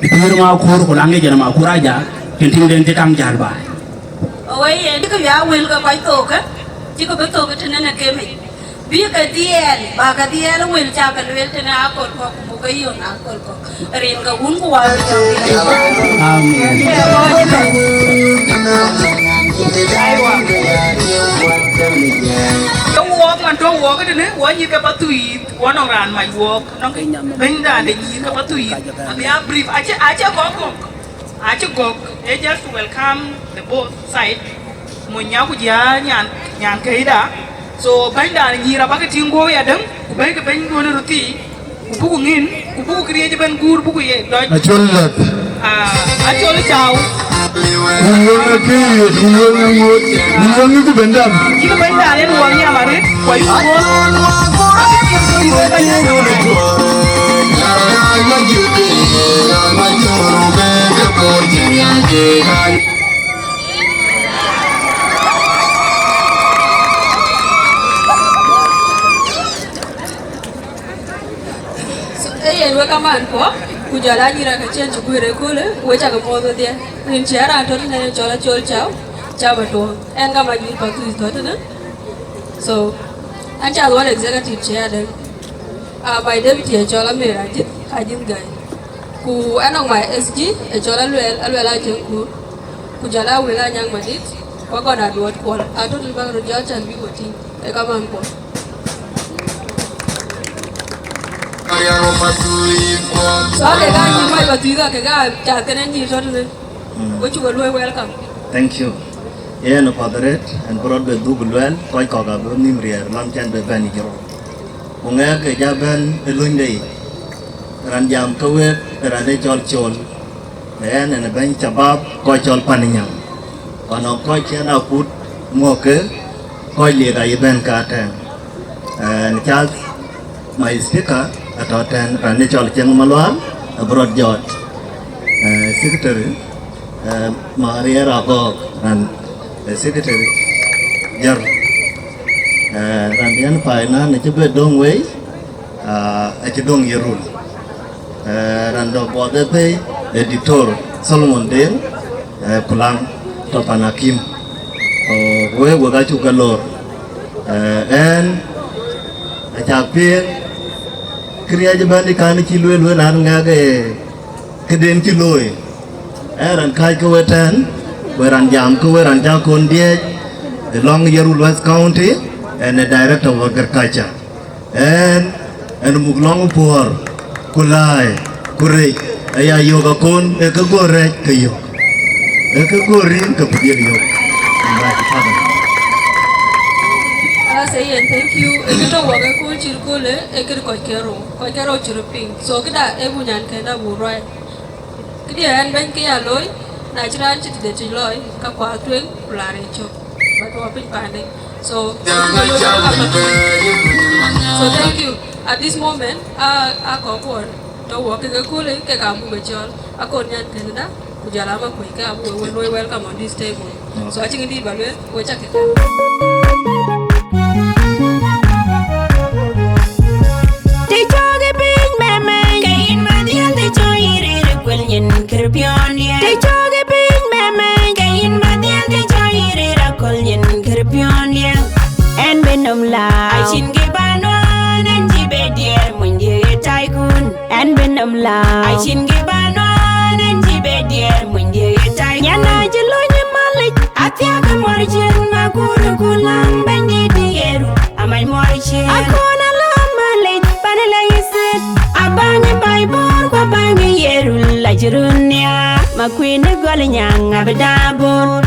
Ë pïïr Makur ku laŋ yic ɛn Makur Aja, cïn tiŋden cï kaŋ jäl baai. Awei yen cïkï bï a wël ke kɔc thok, cïkï bï thok tënë në kemic. Bï ke dhiɛɛl, bä ke dhiɛɛl wël cä ke lueel tënë aköl kɔ̈k, ku buk ke yön aköl kɔ̈k. Rin ke wun ku wä bï jɔŋ. Amen. Aiwa. Ke wuɔɔk man tɔ̈ wuɔɔk tënë, wɔ nyïïr ke Pathuyith, wɔ nɔŋ raan mac wuɔɔk, nɔŋ bɛ̈nydan de nyïïr ke Pathuyith. Abï a brief, acï, acï gɔ̈k gɔ̈k. Acï gɔ̈k, ee just to welcome the both side. Mony nya ku jia nyan, nyan këda. So bɛ̈nydan nyïïr abäkï tïŋ guɔ̈u ya däŋ, ku bɛ̈nykï bɛ̈nyduön ë röt thii, ku buku ŋïn, ku buku këriëëc ëbɛ̈n guur buku ye dɔc. Acol lɛ̈k. Ah, acol cau. Wun wël ë këyït, wun wël ë ŋoot, wun wël ë ku bɛ̈nydan. Yïn bɛ̈nydan yen wɔ nhiam arëët. So, ee yen wek aman kuɔ, ku jɔl a nyïïr akëcïn cï guëër ëköölë, wek cakë puɔ̈th wedhie. Rin cï a raan tɔ̈ tënë cɔl Acol Cau, Cau Matuɔŋ. Ɛn ka mac nyïïr Pathuyith tɔ̈ tënë. So, an cath wän executive chair den. Ah, my deputy acɔl Amer Ajith, Ajith Gai. Ku anɔŋ my S G acɔl Aluɛl, Aluɛl Acieŋ Kur. Ku jɔl a wël Anyaŋ Madït, ku agɔn Aduɔt Kuɔl. Atɔ̈ tënë bäk röt jɔl can bï ku tïŋ, ee kaman kuɔ. So, ke ka nyïïr mac Pathuyith, ke ka cath kënë nyïïr tɔ̈ tënë. Mm. Wek cuk luɔi welcome. Thank you. Yen apath arëët, ɛn bï rɔt bɛ dhuk luɛɛl, kɔc kɔ̈k abï nhïïm riɛɛr, lɔn cɛn bɛ bɛ̈n yic rɔt. Ku ŋɛk ë ja bɛ̈n ë lönyde yic, raan jam ke wek, ë raan ë cɔl Col. Ë ɛn, ɛn ë bɛ̈ny cabab, kɔc cɔl Pan Nyaŋ. Ku anɔŋ kɔc cïn akut muɔ̈kkë, kɔc liek ayï bɛ̈n ka tɛ̈ɛ̈n. Ɛn cath, my speaker atɔ̈ tɛ̈n, raan ë cɔl Cieŋ Malual, abï rɔt jɔt. Eh, secretary, eh, Marier Agɔɔk, raan, eh, secretary general. Eh, raan yen finance acï bɛ döŋ wei, ah, acï döŋ ye rul. Eh, raan dɔ̈ buɔth ë pei, eh, Doctor Solomon Deng, eh, Kulaŋ, tɔ̈ pan akïm. Oh, wek, wek acuk ke lor. Eh, ɛn, acak piŋ, këriëëc ëbɛ̈n ë kan cï lueel wën an ŋɛk, eh, këden cï looi. Ɛn raan kääc ke we tɛ̈ɛ̈n, we raan jam ke we raan cä kon diɛɛc, ë lɔŋ Yirol West County, ɛn ë Director of Agriculture. Ɛn, ɛn muk lɔŋ puɔ̈ɔ̈r, ku läi, ku rec, aya yök akon, ee ke guɔ rɛ̈c ke yök. Ee ke guɔ rïŋ ke ku dhiël yök. Asa yen, thank you. Ee kë tɔ̈ wɔ ke kööl cït köölë, ee kë kɔc ke rou. Kɔc ke rou cï röt piŋ. So këda ee ku nyan kënë abuk ruai. Këdiɛ̈ ɛn bɛ̈ny kë ya looi, Na cï raan cï tëde cï lɔi, ka kuath tueŋ, ku laar ë cök. But wɔ piny pande. So, so thank you. At this moment, a, a kɔc kuɔn tɔ̈ wɔ kek ëköölë, kek abuk ë cɔl. Akon Nyankënda, ku jɔl a Makuei, ke abuk we luɔi welcome on this table. So, acïn dït ba lueel, we cak ke. Të cɔk ë piny mɛmɛny, ke yïn bä dhiël të cɔk yï rëër ë kuel nyin kër piɔ̈ndiɛ̈. Të cɔk ë piny mɛmɛny, ke yïn bä dhiël të cɔk yï rëër aköl nyin kër piɔ̈ndiɛ̈. Ɛn bï nöm la. Acïn kë bä nuan, ɛn cï bɛ diɛɛr, munydiɛ̈ ye taikun. Ɛn bï nöm la. Acïn kë bä nuan, ɛn cï bɛ diɛɛr, munydiɛ̈ ye taikun. Nyan acï lony ë malic, athiäk ë mɔr cien, ma kur ë ku läŋ bɛ̈nydït ë yeru. Amac mɔr cien. Akon alɔ malic, pan ë lɛ̈k ë thit. Abäŋ ë bac bɔ̈ɔ̈r, ku abäŋ ë yeru, la cï run nhiaar. Ma kuïn ë gɔl nyaŋ, abï daa bor.